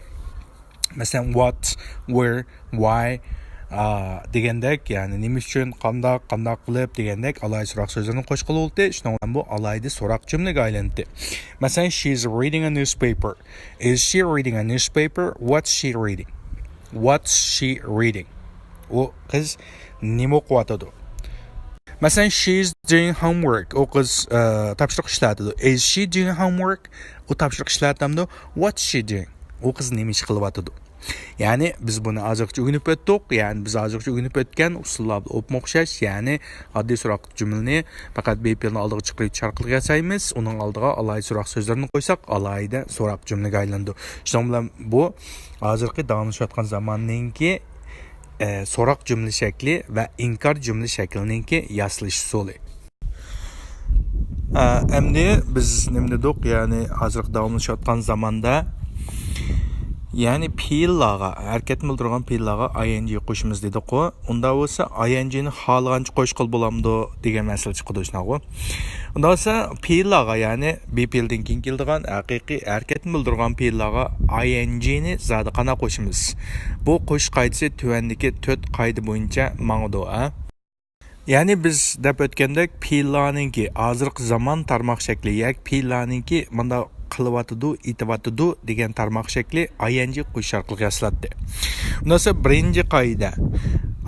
مەسىلەن، what، where، why، ئا، دېگەندەك، يەنى نېمە ئۈچۈن، قانداق، قانداق قىلىپ دېگەندەك ئالاھىدە سوراق سۆزلىرىنى قوشقىلى بولاتتى. شۇنىڭ بىلەن بۇ ئالاھىدە سوراق جۈملىگە ئايلىناتتى. مەسىلەن، she is reading a newspaper. Is she reading a newspaper? What's she reading? What's she reading? ئۇ قىز نېمە ئوقۇۋاتىدۇ؟ مەسىلەن، she is doing homework. ئۇ قىز، ئە، تاپشۇرۇق ئىشلەۋاتىدۇ. Is she doing homework? ئۇ تاپشۇرۇق ئىشلەۋاتامدۇ؟ What's she doing? ئۇ قىز نېمە ئىش قىلىۋاتىدۇ؟ يەنى بىز بۇنى ھازىرغىچە ئۆگىنىپ ئۆتتۇق. يەنى بىز ھازىرغىچە ئۆگىنىپ ئۆتكەن ئۇسۇللار بىلەن ئوپمۇ ئوخشاش. يەنى ئاددىي سوراق جۈملىنى پەقەت بى پېئىلنى ئالدىغا چىقىرىۋېتىش ئارقىلىق ياسايمىز. ئۇنىڭ ئالدىغا ئالاھىدە سوراق سۆزلىرىنى قويساق، ئالاھىدە سوراق جۈملىگە ئايلىنىدۇ. شۇنىڭ بىلەن بۇ ھازىرقى داۋاملىشىۋاتقان زاماننىڭكى، ئە، سوراق جۈملە شەكلى ۋە ئىنكار جۈملە شەكلىنىڭكى ياسىلىش ئۇسۇلى. ئە، ئەمدى بىز نېمە دېدۇق؟ يەنى ھازىرقى داۋاملىشىۋاتقان زاماندا، يەنى پېئىللارغا، ھەرىكەتنى بىلدۈرىدىغان پېئىللارغا ئاي ئېن جى قوشىمىز دېدۇققۇ. ئۇنداق بولسا، ئاي ئېن جى نى خالىغانچە قوشقىلى بولامدۇ دېگەن مەسىلە چىقىدۇ، شۇنداققۇ؟ ئۇنداق بولسا، پېئىللارغا، يەنى بى پېئىلدىن كېيىن كېلىدىغان ھەقىقىي ھەرىكەتنى بىلدۈرىدىغان پېئىللارغا ئاي ئېن جى نى زادى قانداق قوشىمىز؟ بۇ قوشۇش قائىدىسى تۆۋەندىكى تۆت قائىدە بويىچە ماڭىدۇ، ھە؟ يەنى بىز دەپ ئۆتكەندەك، پېئىللارنىڭكى ھازىرقى زامان تارماق شەكلى ياكى پېئىللارنىڭكى مۇنداق قىلىۋاتىدۇ، ئېتىۋاتىدۇ دېگەن تارماق شەكلى ئاي ئېن جى قوشۇش ئارقىلىق ياسىلاتتى. ئۇنداق بولسا بىرىنچى قائىدە،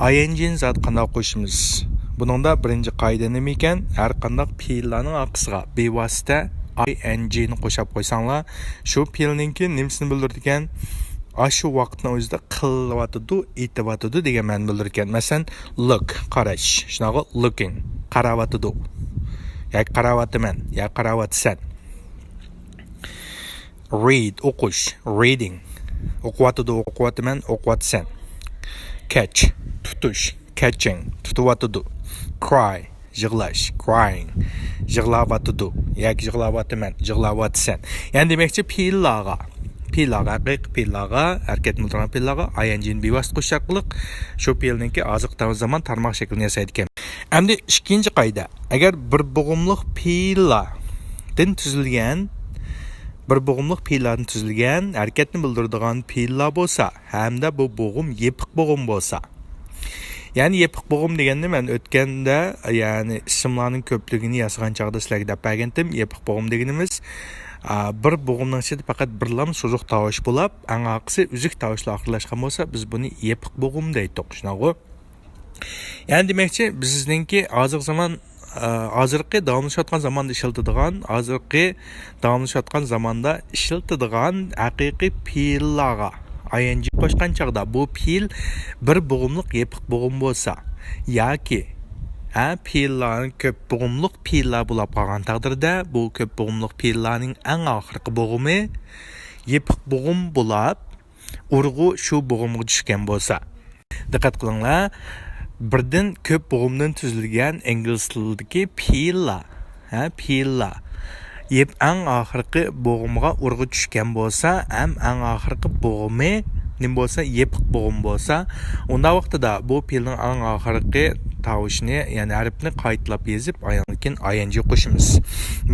ئاي ئېن جى نى زادى قانداق قوشىمىز؟ بۇنىڭدا بىرىنچى قائىدە نېمە ئىكەن؟ ھەر قانداق پېئىللارنىڭ ئارقىسىغا بىۋاسىتە ئاي ئېن جىنى قوشاپ قويساڭلار، شۇ پېئىلنىڭكى نېمىسىنى بىلدۈرىدىكەن؟ ئاشۇ ۋاقىتنىڭ ئۆزىدە قىلىۋاتىدۇ، ئېتىۋاتىدۇ دېگەن مەنىنى بىلدۈرىدىكەن. مەسىلەن، لۇك، قاراش. شۇنداقغۇ؟ لۇكىڭ، قاراۋاتىدۇ. ياكى قاراۋاتىمەن، يا قاراۋاتىسەن. رىد، ئوقۇش. رىدىڭ. ئوقۇۋاتىدۇ، ئوقۇۋاتىمەن، ئوقۇۋاتىسەن. كەچ، تۇتۇش. كەچىڭ، تۇتۇۋاتىدۇ. كراي، يىغلاش. كرايىڭ، يىغلاۋاتىدۇ ياكى يىغلاۋاتىمەن، يىغلاۋاتىسەن. يەنى دېمەكچى، پېئىللارغا، پېئىللارغا، ھەقىقىي پېئىللارغا، ھەرىكەتتە بولىدىغان پېئىللارغا ئاي ئېن جىنى بىۋاسىتە قوشۇش ئارقىلىق شۇ پېئىلنىڭكى ھازىرقى زامان تارماق شەكلىنى ياسايدىكەن. ئەمدى ئىككىنچى قائىدە. ئەگەر بىر بوغۇملۇق پېئىللاردىن تۈزۈلگەن، بىر بوغۇملۇق پېئىللاردىن تۈزۈلگەن ھەرىكەتنى بىلدۈرىدىغان پېئىللار بولسا، ھەمدە بۇ بوغۇم يېپىق بوغۇم بولسا. يەنى يېپىق بوغۇم دېگەننى مەن ئۆتكەندە، يەنى ئىسىملارنىڭ كۆپلۈكىنى ياسىغان چاغدا سىلەرگە دەپ بەرگەنتىم. يېپىق بوغۇم دېگىنىمىز، ئا، بىر بوغۇمنىڭ ئىچىدە پەقەت بىرلام سوزۇق تاۋۇش بولاپ، ئەڭ ئارقىسى ئۈزۈك تاۋۇش بىلەن ئاخىرلاشقان بولسا، بىز بۇنى يېپىق بوغۇم دەيتتۇق، شۇنداقغۇ؟ يەنى دېمەكچى، بىزنىڭكى ھازىرقى زامان، ئا، ھازىرقى داۋاملىشىۋاتقان زاماندا ئىشلىتىدىغان، ھازىرقى داۋاملىشىۋاتقان زاماندا ئىشلىتىدىغان ھەقىقىي پېئىللارغا ئاي ئېن جى قوشقان چاغدا بۇ پېئىل بىر بوغۇملۇق يېپىق بوغۇم بولسا ياكى، ھە، پېئىللارنىڭ كۆپ بوغۇملۇق پېئىللار بولاپ قالغان تەقدىردە، بۇ كۆپ بوغۇملۇق پېئىللارنىڭ ئەڭ ئاخىرقى بوغۇمى يېپىق بوغۇم بولاپ، ئۇرغۇ شۇ بوغۇمغا چۈشكەن بولسا. دىققەت قىلىڭلار، بىردىن كۆپ بوغۇمدىن تۈزۈلگەن ئىنگلىز تىلىدىكى پېئىللار، ھە، پېئىللار يېپ-، ئەڭ ئاخىرقى بوغۇمغا ئۇرغۇ چۈشكەن بولسا، ھەم ئەڭ ئاخىرقى بوغۇمى نېمە بولسا، يېپىق بوغۇم بولسا، ئۇنداق ۋاقتىدا بۇ پېئىلنىڭ ئەڭ ئاخىرقى تاۋۇشىنى، يەنى ھەرپنى قايتىلاپ يېزىپ، ئاندىن كېيىن ئاي ئېن جى قوشىمىز.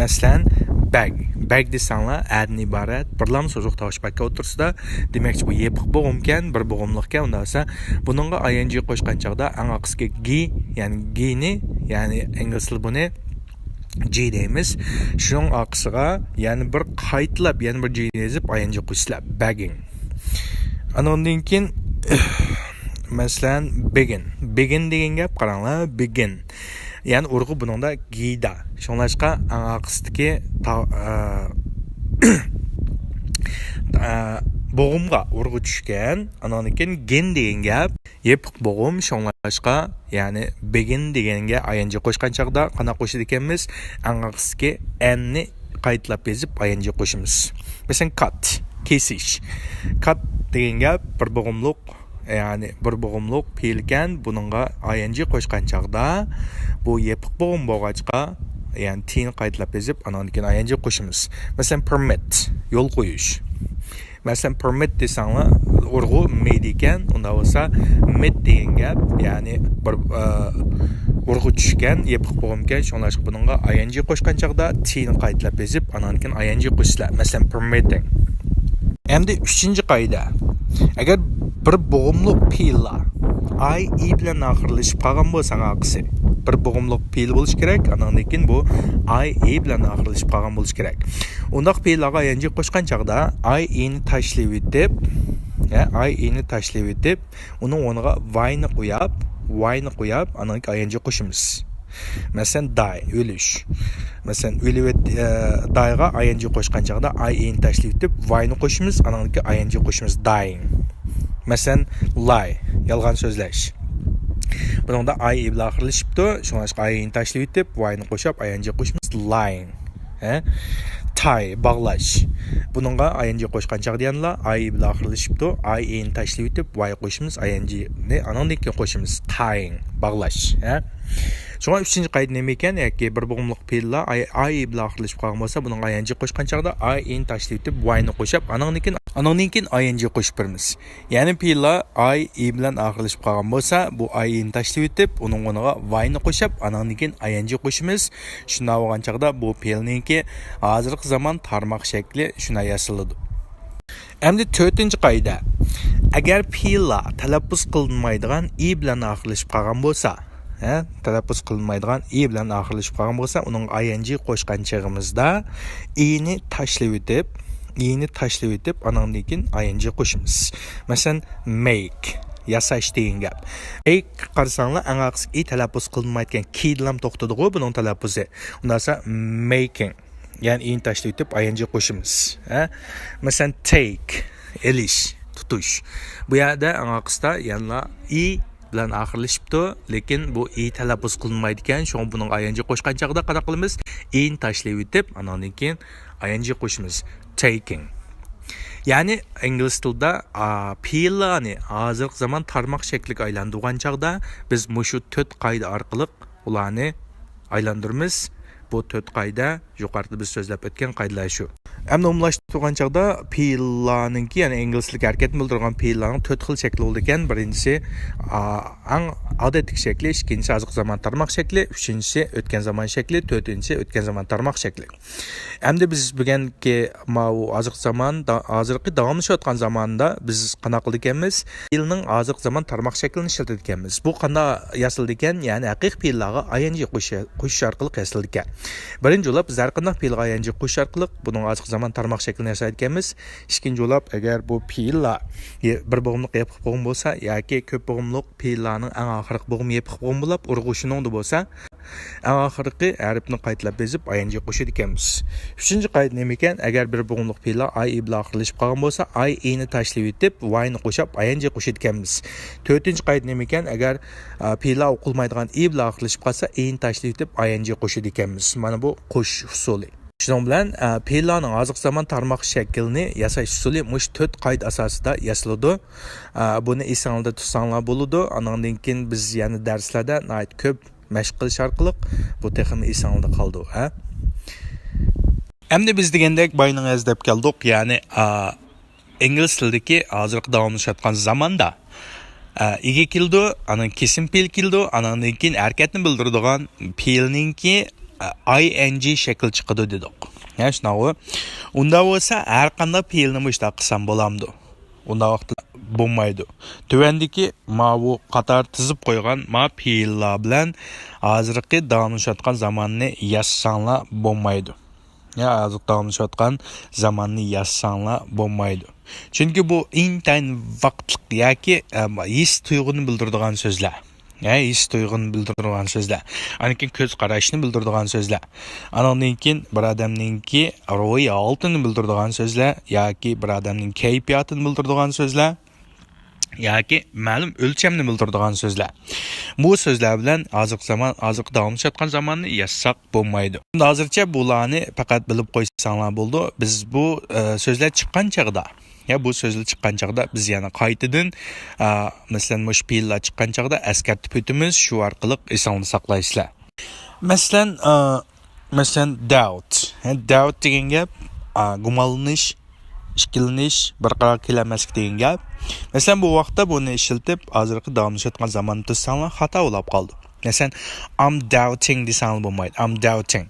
مەسىلەن، بەگ. بەگ دېسەڭلار، ئەدىن ئىبارەت بىرلام سوزۇق تاۋۇش بەككە ئوتتۇرىسىدا. دېمەكچى، بۇ يېپىق بوغۇمكەن، بىر بوغۇملۇقكەن. ئۇنداق بولسا، بۇنىڭغا ئاي ئېن جى قوشقان چاغدا ئەڭ ئارقىسىدىكى گى، يەنى گىنى، يەنى ئىنگلىز تىلى بۇنى جى دەيمىز. شۇنىڭ ئارقىسىغا يەنە بىر قايتىلاپ، يەنە بىر جى يېزىپ، ئاي ئېن جى قوشسىلا، بەگىڭ. ئانىڭدىن كېيىن، مەسىلەن، بېگىن. بېگىن دېگەن گەپ، قاراڭلار، بېگىن. يەنى ئۇرغۇ بۇنىڭدا گىدا. شۇڭلاشقا ئەڭ ئارقىسىدىكى تا-، ئە، ئە، بوغۇمغا ئۇرغۇ چۈشكەن. ئانىڭدىن كېيىن گىن دېگەن گەپ يېپىق بوغۇم. شۇڭلاشقا، يەنى بېگىن دېگەنگە ئاي ئېن جى قوشقان چاغدا قانداق قوشىدىكەنمىز؟ ئەڭ ئارقىسىدىكى ئەننى قايتىلاپ يېزىپ، ئاي ئېن جى قوشىمىز. مەسىلەن، كات، كېسىش. كات دېگەن گەپ بىر بوغۇملۇق، يەنى بىر بوغۇملۇق پېئىلكەن، بۇنىڭغا ئاي ئېن جى قوشقان چاغدا، بۇ يېپىق بوغۇم بولغاچقا، يەنى تىنى قايتىلاپ يېزىپ، ئانىڭدىن كېيىن ئاي ئېن جى قوشىمىز. مەسىلەن، پېرمىت، يول قويۇش. مەسىلەن، پېرمىت دېسەڭلار، ئۇرغۇ مېد ئىكەن، ئۇنداق بولسا، مېد دېگەن گەپ، يەنى بىر، ئە، ئۇرغۇ چۈشكەن، يېپىق بوغۇمكەن، شۇڭلاشقا بۇنىڭغا ئاي ئېن جى قوشقان چاغدا تىنى قايتىلاپ يېزىپ، ئانىڭدىن كېيىن ئاي ئېن جى قوشىسىلەر. مەسىلەن، پېرمىتىڭ. ئەمدى ئۈچىنچى قائىدە. ئەگەر بىر بوغۇملۇق پېئىللار ئاي ئى بىلەن ئاخىرلىشىپ قالغان بولسا، ئارقىسى بىر بوغۇملۇق پېئىل بولۇشى كېرەك، ئانىڭدىن كېيىن بۇ ئاي ئى بىلەن ئاخىرلىشىپ قالغان بولۇشى كېرەك. ئۇنداق پېئىللارغا ئاي ئېن جى قوشقان چاغدا، ئاي ئى نى تاشلىۋېتىپ، ھە، ئاي ئى نى تاشلىۋېتىپ، ئۇنىڭ ئورنىغا ۋاي نى قوياپ، ۋاي نى قوياپ، ئانىڭدىن كېيىن ئاي ئېن جى قوشىمىز. مەسىلەن، داي، ئۆلۈش. مەسىلەن، ئۆلۈۋەت-، ئە، دايغا ئاي ئېن جى قوشقان چاغدا ئاي ئى نى تاشلىۋېتىپ، ۋاي نى قوشىمىز، ئانىڭدىن كېيىن ئاي ئېن جى قوشىمىز، دايىڭ. مەسىلەن، لاي، يالغان سۆزلەش. بۇنىڭدا ئاي ئى بىلەن ئاخىرلىشىپتۇ، شۇڭلاشقا ئاي ئى نى تاشلىۋېتىپ، ۋاي نى قوشۇپ، ئاي ئېن جى قوشىمىز، لايىڭ. ھە؟ تاي، باغلاش. بۇنىڭغا ئاي ئېن جى قوشقان چاغدا يەنىلا ئاي ئى بىلەن ئاخىرلىشىپتۇ، ئاي ئى نى تاشلىۋېتىپ، ۋاي قوشىمىز، ئاي ئېن جى نى ئانىڭدىن كېيىن قوشىمىز، تايىڭ، باغلاش. ھە؟ شۇڭا ئۈچىنچى قائىدە نېمە ئىكەن؟ ياكى بىر بوغۇملۇق پېئىللار ئاي، ئاي ئى بىلەن ئاخىرلىشىپ قالغان بولسا، بۇنىڭغا ئاي ئېن جى قوشقان چاغدا ئاي ئى نى تاشلىۋېتىپ، ۋاي نى قوشۇپ، ئانىڭدىن كېيىن، ئانىڭدىن كېيىن ئاي ئېن جى قوشۇپ بېرىمىز. يەنى پېئىللار ئاي ئى بىلەن ئاخىرلىشىپ قالغان بولسا، بۇ ئاي ئى نى تاشلىۋېتىپ، ئۇنىڭ ئورنىغا ۋاي نى قوشۇپ، ئانىڭدىن كېيىن ئاي ئېن جى قوشىمىز. شۇنداق بولغان چاغدا بۇ پېئىلنىڭكى ھازىرقى زامان تارماق شەكلى شۇنداق ياسىلىدۇ. ئەمدى تۆتىنچى قائىدە. ئەگەر پېئىللار تەلەپپۇز قىلىنمايدىغان ئى بىلەن ئاخىرلىشىپ قالغان بولسا، ھە، تەلەپپۇز قىلىنمايدىغان ئى بىلەن ئاخىرلىشىپ قالغان بولسا، ئۇنىڭغا ئاي ئېن جى قوشقان چېغىمىزدا ئى نى تاشلىۋېتىپ، ئى نى تاشلىۋېتىپ، ئانىڭدىن كېيىن ئاي ئېن جى قوشىمىز. مەسىلەن، مېيك، ياساش دېگەن گەپ. مېيك قارىساڭلار، ئەڭ ئارقىسى ئى تەلەپپۇز قىلىنمايدىكەن، كىدىنلا توختىدىغۇ بۇنىڭ تەلەپپۇزى. ئۇنداقسا مېيكىڭ، يەنى ئىنى تاشلىۋېتىپ ئايئېنجى قوشىمىز. ھە؟ مەسىلەن، تېيك، ئېلىش، تۇتۇش. بۇ يەردە ئەڭ ئارقىسىدا يەنىلا ئى بىلەن ئاخىرلىشىپتۇ، لېكىن بۇ ئى تەلەپپۇز قىلىنمايدىكەن، شۇڭا بۇنىڭغا ئايئېنجى قوشقان چاغدا قانداق قىلىمىز؟ ئىنى تاشلىۋېتىپ، ئاناندىن كېيىن ئايئېنجى قوشىمىز. تېيكىڭ. يەنى ئىنگلىز تىلىدا، ئا، پېئىللارنى ھازىرقى زامان تارماق شەكلىگە ئايلاندۇرغان چاغدا بىز مۇشۇ تۆت قائىدە ئارقىلىق ئۇلارنى ئايلاندۇرىمىز. بۇ تۆت قائىدە يۇقىرىدا بىز سۆزلەپ ئۆتكەن قائىدىلەر شۇ. ئەمدى ئومۇملاشتۇرغان چاغدا پېئىللارنىڭكى، يەنى ئىنگلىز تىلىگە ھەرىكەتنى بىلدۈرىدىغان پېئىللارنىڭ تۆت خىل شەكلى بولىدىكەن. بىرىنچىسى، ئا، ئەڭ ئادەتتىكى شەكلى، ئىككىنچىسى ھازىرقى زامان تارماق شەكلى، ئۈچىنچىسى ئۆتكەن زامان شەكلى، تۆتىنچىسى ئۆتكەن زامان تارماق شەكلى. ئەمدى بىز بۈگۈنكى ماۋۇ ھازىرقى زامان، دا-، ھازىرقى داۋاملىشىۋاتقان زاماندا بىز قانداق قىلىدىكەنمىز؟ پېئىلنىڭ ھازىرقى زامان تارماق شەكلىنى ئىشلىتىدىكەنمىز. بۇ قانداق ياسىلىدىكەن؟ يەنى ھەقىقىي پېئىللارغا ئايئېنجى قوشۇش، قوشۇش ئارقىلىق ياسىلىدىكەن. بىرىنچى بولۇپ، بىز ھەر قانداق پېئىلغا ئايئېنجى قوشۇش ئارقىلىق بۇنىڭ ھازىرقى زامان تارماق شەكلىنى ياسايدىكەنمىز. ئىككىنچى بولۇپ، ئەگەر بۇ پېئىللار يە-، بىر بوغۇملۇق يېپىق بوغۇم بولسا ياكى كۆپ بوغۇملۇق پېئىللارنىڭ ئەڭ ئاخىرقى بوغۇمى يېپىق بوغۇم بولۇپ، ئۇرغۇ شۇنىڭدا بولسا، ئەڭ ئاخىرقى ھەرپنى قايتىلاپ يېزىپ، ئايئېنجى قوشىدىكەنمىز. ئۈچىنچى قائىدە نېمىكەن؟ ئەگەر بىر بوغۇملۇق پېئىللار ئاي، ئى بىلەن ئاخىرلىشىپ قالغان بولسا، ئاي، ئىنى تاشلىۋېتىپ، ۋاينى قوشاپ، ئايئېنجى قوشىدىكەنمىز. تۆتىنچى قائىدە نېمىكەن؟ ئەگەر، ئا، پېئىللار ئوقۇلمايدىغان ئى بىلەن ئاخىرلىشىپ قالسا، ئىنى تاشلىۋېتىپ، ئايئېنجى قوشىدىكەنمىز. مانا بۇ قوشۇش ئۇسۇلى. شۇنىڭ بىلەن، ئە، پېئىللارنىڭ ھازىرقى زامان تارماق شەكلىنى ياساش ئۇسۇلى مۇشۇ تۆت قائىدە ئاساسىدا ياسىلىدۇ. ئە، بۇنى ئېسىڭلاردا تۇتساڭلار بولىدۇ. ئانىڭدىن كېيىن بىز يەنە دەرسلەردە ناھايىتى كۆپ مەشىق قىلىش ئارقىلىق بۇ تېخىمۇ ئېسىڭلاردا قالىدۇ، ھە؟ ئەمدى بىز دېگەندەك باينىڭ ئەز دەپ كەلدۇق، يەنى، ئا، ئىنگلىز تىلىدىكى ھازىرقى داۋاملىشىۋاتقان زاماندا، ئا، ئىگە كېلىدۇ، ئاندىن كېسىم پېئىل كېلىدۇ، ئانىڭدىن كېيىن ھەرىكەتنى بىلدۈرىدىغان پېئىلنىڭكى، ئا، ئايئېنجى شەكلى چىقىدۇ دېدۇق. ھە، شۇنداقغۇ؟ ئۇنداق بولسا، ھەر قانداق پېئىلنى مۇشۇنداق قىلسام بولامدۇ؟ ئۇنداق ۋاقىتتا بولمايدۇ. تۆۋەندىكى ماۋۇ قاتار تىزىپ قويغان ما پېئىللار بىلەن ھازىرقى داۋاملىشىۋاتقان زاماننى ياسىساڭلار بولمايدۇ. يا ھازىر داۋاملىشىۋاتقان زاماننى يازساڭلار بولمايدۇ. چۈنكى بۇ ئىنتايىن ۋاقىتلىق ياكى، ئە، ھېس تۇيغۇنى بىلدۈرىدىغان سۆزلەر. يا ھېس تۇيغۇنى بىلدۈرىدىغان سۆزلەر. ئاندىن كېيىن كۆز قاراشنى بىلدۈرىدىغان سۆزلەر. ئاندىن كېيىن بىر ئادەمنىڭكى روھىي ھالىتىنى بىلدۈرىدىغان سۆزلەر ياكى بىر ئادەمنىڭ كەيپىياتىنى بىلدۈرىدىغان سۆزلەر. ياكى مەلۇم ئۆلچەمنى بىلدۈرىدىغان سۆزلەر. بۇ سۆزلەر بىلەن ھازىرقى زامان، ھازىرقى داۋاملىشىۋاتقان زاماننى يازساق بولمايدۇ. ھازىرچە بۇلارنى پەقەت بىلىپ قويساڭلار بولىدۇ. بىز بۇ، ئە، سۆزلەر چىققان چاغدا، يا بۇ سۆزلەر چىققان چاغدا بىز يەنە قايتىدىن، ئە، مەسىلەن، مۇشۇ پېئىللار چىققان چاغدا ئەسكەرتىپ ئۆتىمىز، شۇ ئارقىلىق ئېسىڭلاردا ساقلايسىلەر. مەسىلەن، ئە، مەسىلەن، doubt. ھە، doubt دېگەن گەپ، ئا، گۇمانلىنىش، ئىككىلىنىش، بىر قارارغا كېلەلمەسلىك دېگەن گەپ. مەسىلەن، بۇ ۋاقىتتا بۇنى ئىشلىتىپ، ھازىرقى داۋاملىشىۋاتقان زاماننى تۇتساڭلار خاتا بولاپ قالىدۇ. مەسىلەن، I'm doubting دېسەڭلار بولمايدۇ. I'm doubting.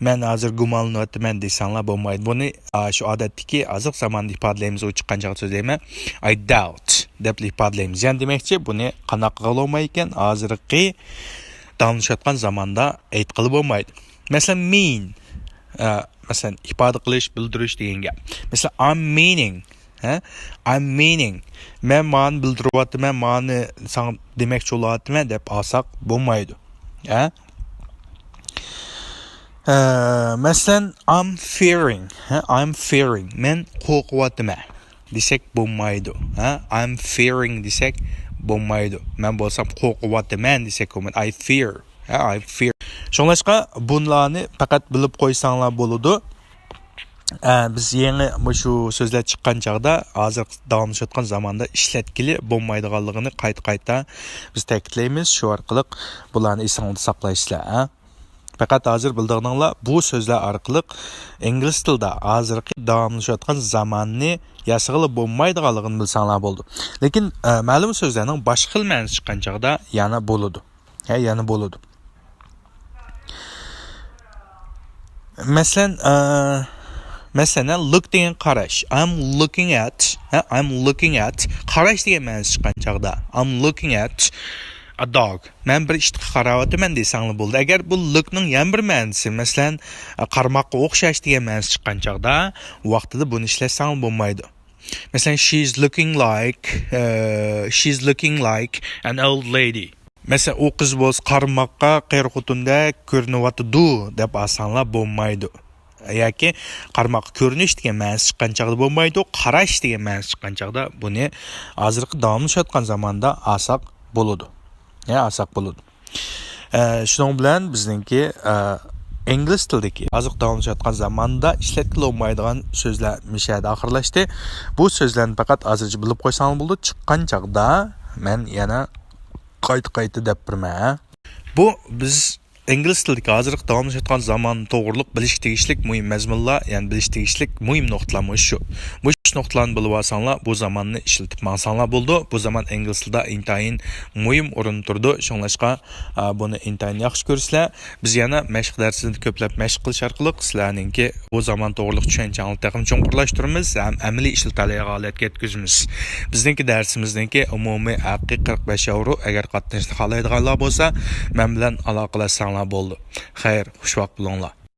مەن ھازىر گۇمانلىنىۋاتىمەن دېسەڭلار بولمايدۇ. بۇنى، ئا، شۇ ئادەتتىكى ھازىرقى زاماندا ئىپادىلەيمىز، ئۇ چىققان چاغدا سۆزلەيمەن. I doubt دەپلا ئىپادىلەيمىز. يەنى دېمەكچى، بۇنى قانداق قىلغىلى بولمايدىكەن؟ ھازىرقى داۋاملىشىۋاتقان زاماندا ئېيتقىلى بولمايدۇ. مەسىلەن، mean، ئە، مەسىلەن، ئىپادە قىلىش، بىلدۈرۈش دېگەن گەپ. مەسىلەن، I'm meaning، ھە؟ I'm meaning. مەن مانى بىلدۈرۈۋاتىمەن، مانى ساڭا دېمەكچى بولۇۋاتىمەن دەپ ئالساق بولمايدۇ. ھە؟ ئە، مەسىلەن، I'm fearing، ھە؟ I'm fearing. مەن قورقۇۋاتىمەن دېسەك بولمايدۇ. ھە؟ I'm fearing دېسەك بولمايدۇ. مەن بولسام قورقۇۋاتىمەن دېسەك بولمايدۇ. I fear. ھە، I fear. شۇڭلاشقا بۇلارنى پەقەت بىلىپ قويساڭلار بولىدۇ. ئە، بىز يېڭى مۇشۇ سۆزلەر چىققان چاغدا، ھازىر داۋاملىشىۋاتقان زاماندا ئىشلەتكىلى بولمايدىغانلىقىنى قايتا-قايتا بىز تەكىتلەيمىز. شۇ ئارقىلىق بۇلارنى ئېسىڭلاردا ساقلايسىلەر، ھە. پەقەت ھازىر بىلىدىغىنىڭلار بۇ سۆزلەر ئارقىلىق ئىنگلىز تىلىدا ھازىرقى داۋاملىشىۋاتقان زاماننى ياسىغىلى بولمايدىغانلىقىنى بىلسەڭلار بولىدۇ. لېكىن، ئە، مەلۇم سۆزلەرنىڭ باشقا خىل مەنىسى چىققان چاغدا يەنە بولىدۇ. ھە، يەنە بولىدۇ. مەسىلەن، ئە، مەسىلەن، look دېگەن قاراش. I'm looking at، ھە، I'm looking at. قاراش دېگەن مەنىسى چىققان چاغدا. I'm looking at a dog. مەن بىر ئىتقا قاراۋاتىمەن دېسەڭلار بولىدۇ. ئەگەر بۇ look نىڭ يەنە بىر مەنىسى، مەسىلەن، قارىماققا ئوخشاش دېگەن مەنىسى چىققان چاغدا، ۋاقتىدا بۇنى ئىشلەتسەڭلار بولمايدۇ. مەسىلەن، she's looking like, ئە، she's looking like an old lady. مەسىلەن، ئۇ قىز بولسا قارىماققا قېرى خوتۇندەك كۆرۈنۈۋاتىدۇ دەپ ئالساڭلار بولمايدۇ. ياكى قارىماققا كۆرۈنۈش دېگەن مەنىسى چىققان چاغدا بولمايدۇ، قاراش دېگەن مەنىسى چىققان چاغدا بۇنى ھازىرقى داۋاملىشىۋاتقان زاماندا ئالساق بولىدۇ. يا، ئالساق بولىدۇ. ئە، شۇنىڭ بىلەن بىزنىڭكى، ئە، ئىنگلىز تىلىدىكى ھازىرقى داۋاملىشىۋاتقان زاماندا ئىشلەتكىلى بولمايدىغان سۆزلەر مۇشۇ يەردە ئاخىرلاشتى. بۇ سۆزلەرنى پەقەت ھازىرچە بىلىپ قويساڭلار بولىدۇ. چىققان چاغدا مەن يەنە قايتا-قايتا دەپ بېرىمەن. بۇ بىز ئىنگلىز تىلىدىكى ھازىرقى داۋاملىشىۋاتقان زامان توغرۇلۇق بىلىشكە تېگىشلىك مۇھىم مەزمۇنلار، يەنى بىلىشكە تېگىشلىك مۇھىم نۇقتىلار مۇشۇ. مۇشۇ نۇقتىلارنى بىلىۋالساڭلار، بۇ زاماننى ئىشلىتىپ ماڭساڭلار بولىدۇ. بۇ زامان ئىنگلىز تىلىدا ئىنتايىن مۇھىم ئورۇندا تۇرىدۇ. شۇڭلاشقا، ئا، بۇنى ئىنتايىن ياخشى كۆرىسىلەر. بىز يەنە مەشىق دەرسىدە كۆپلەپ مەشىق قىلىش ئارقىلىق سىلەرنىڭكى بۇ زامان توغرۇلۇق چۈشەنچەڭلارنى تېخىمۇ چوڭقۇرلاشتۇرىمىز ھەم ئەمەلىي ئىشلىتەلەيدىغان ھالەتكە يەتكۈزىمىز. بىزنىڭكى دەرسىمىزنىڭكى ئومۇمىي ھەققى قىرىق بەش ياۋرو. ئەگەر قاتنىشىشنى خالايدىغانلار بولسا، مەن بىلەن ئالاقىلەشسەڭلار بولىدۇ. خەير، خۇشۋاقىت بولۇڭلار.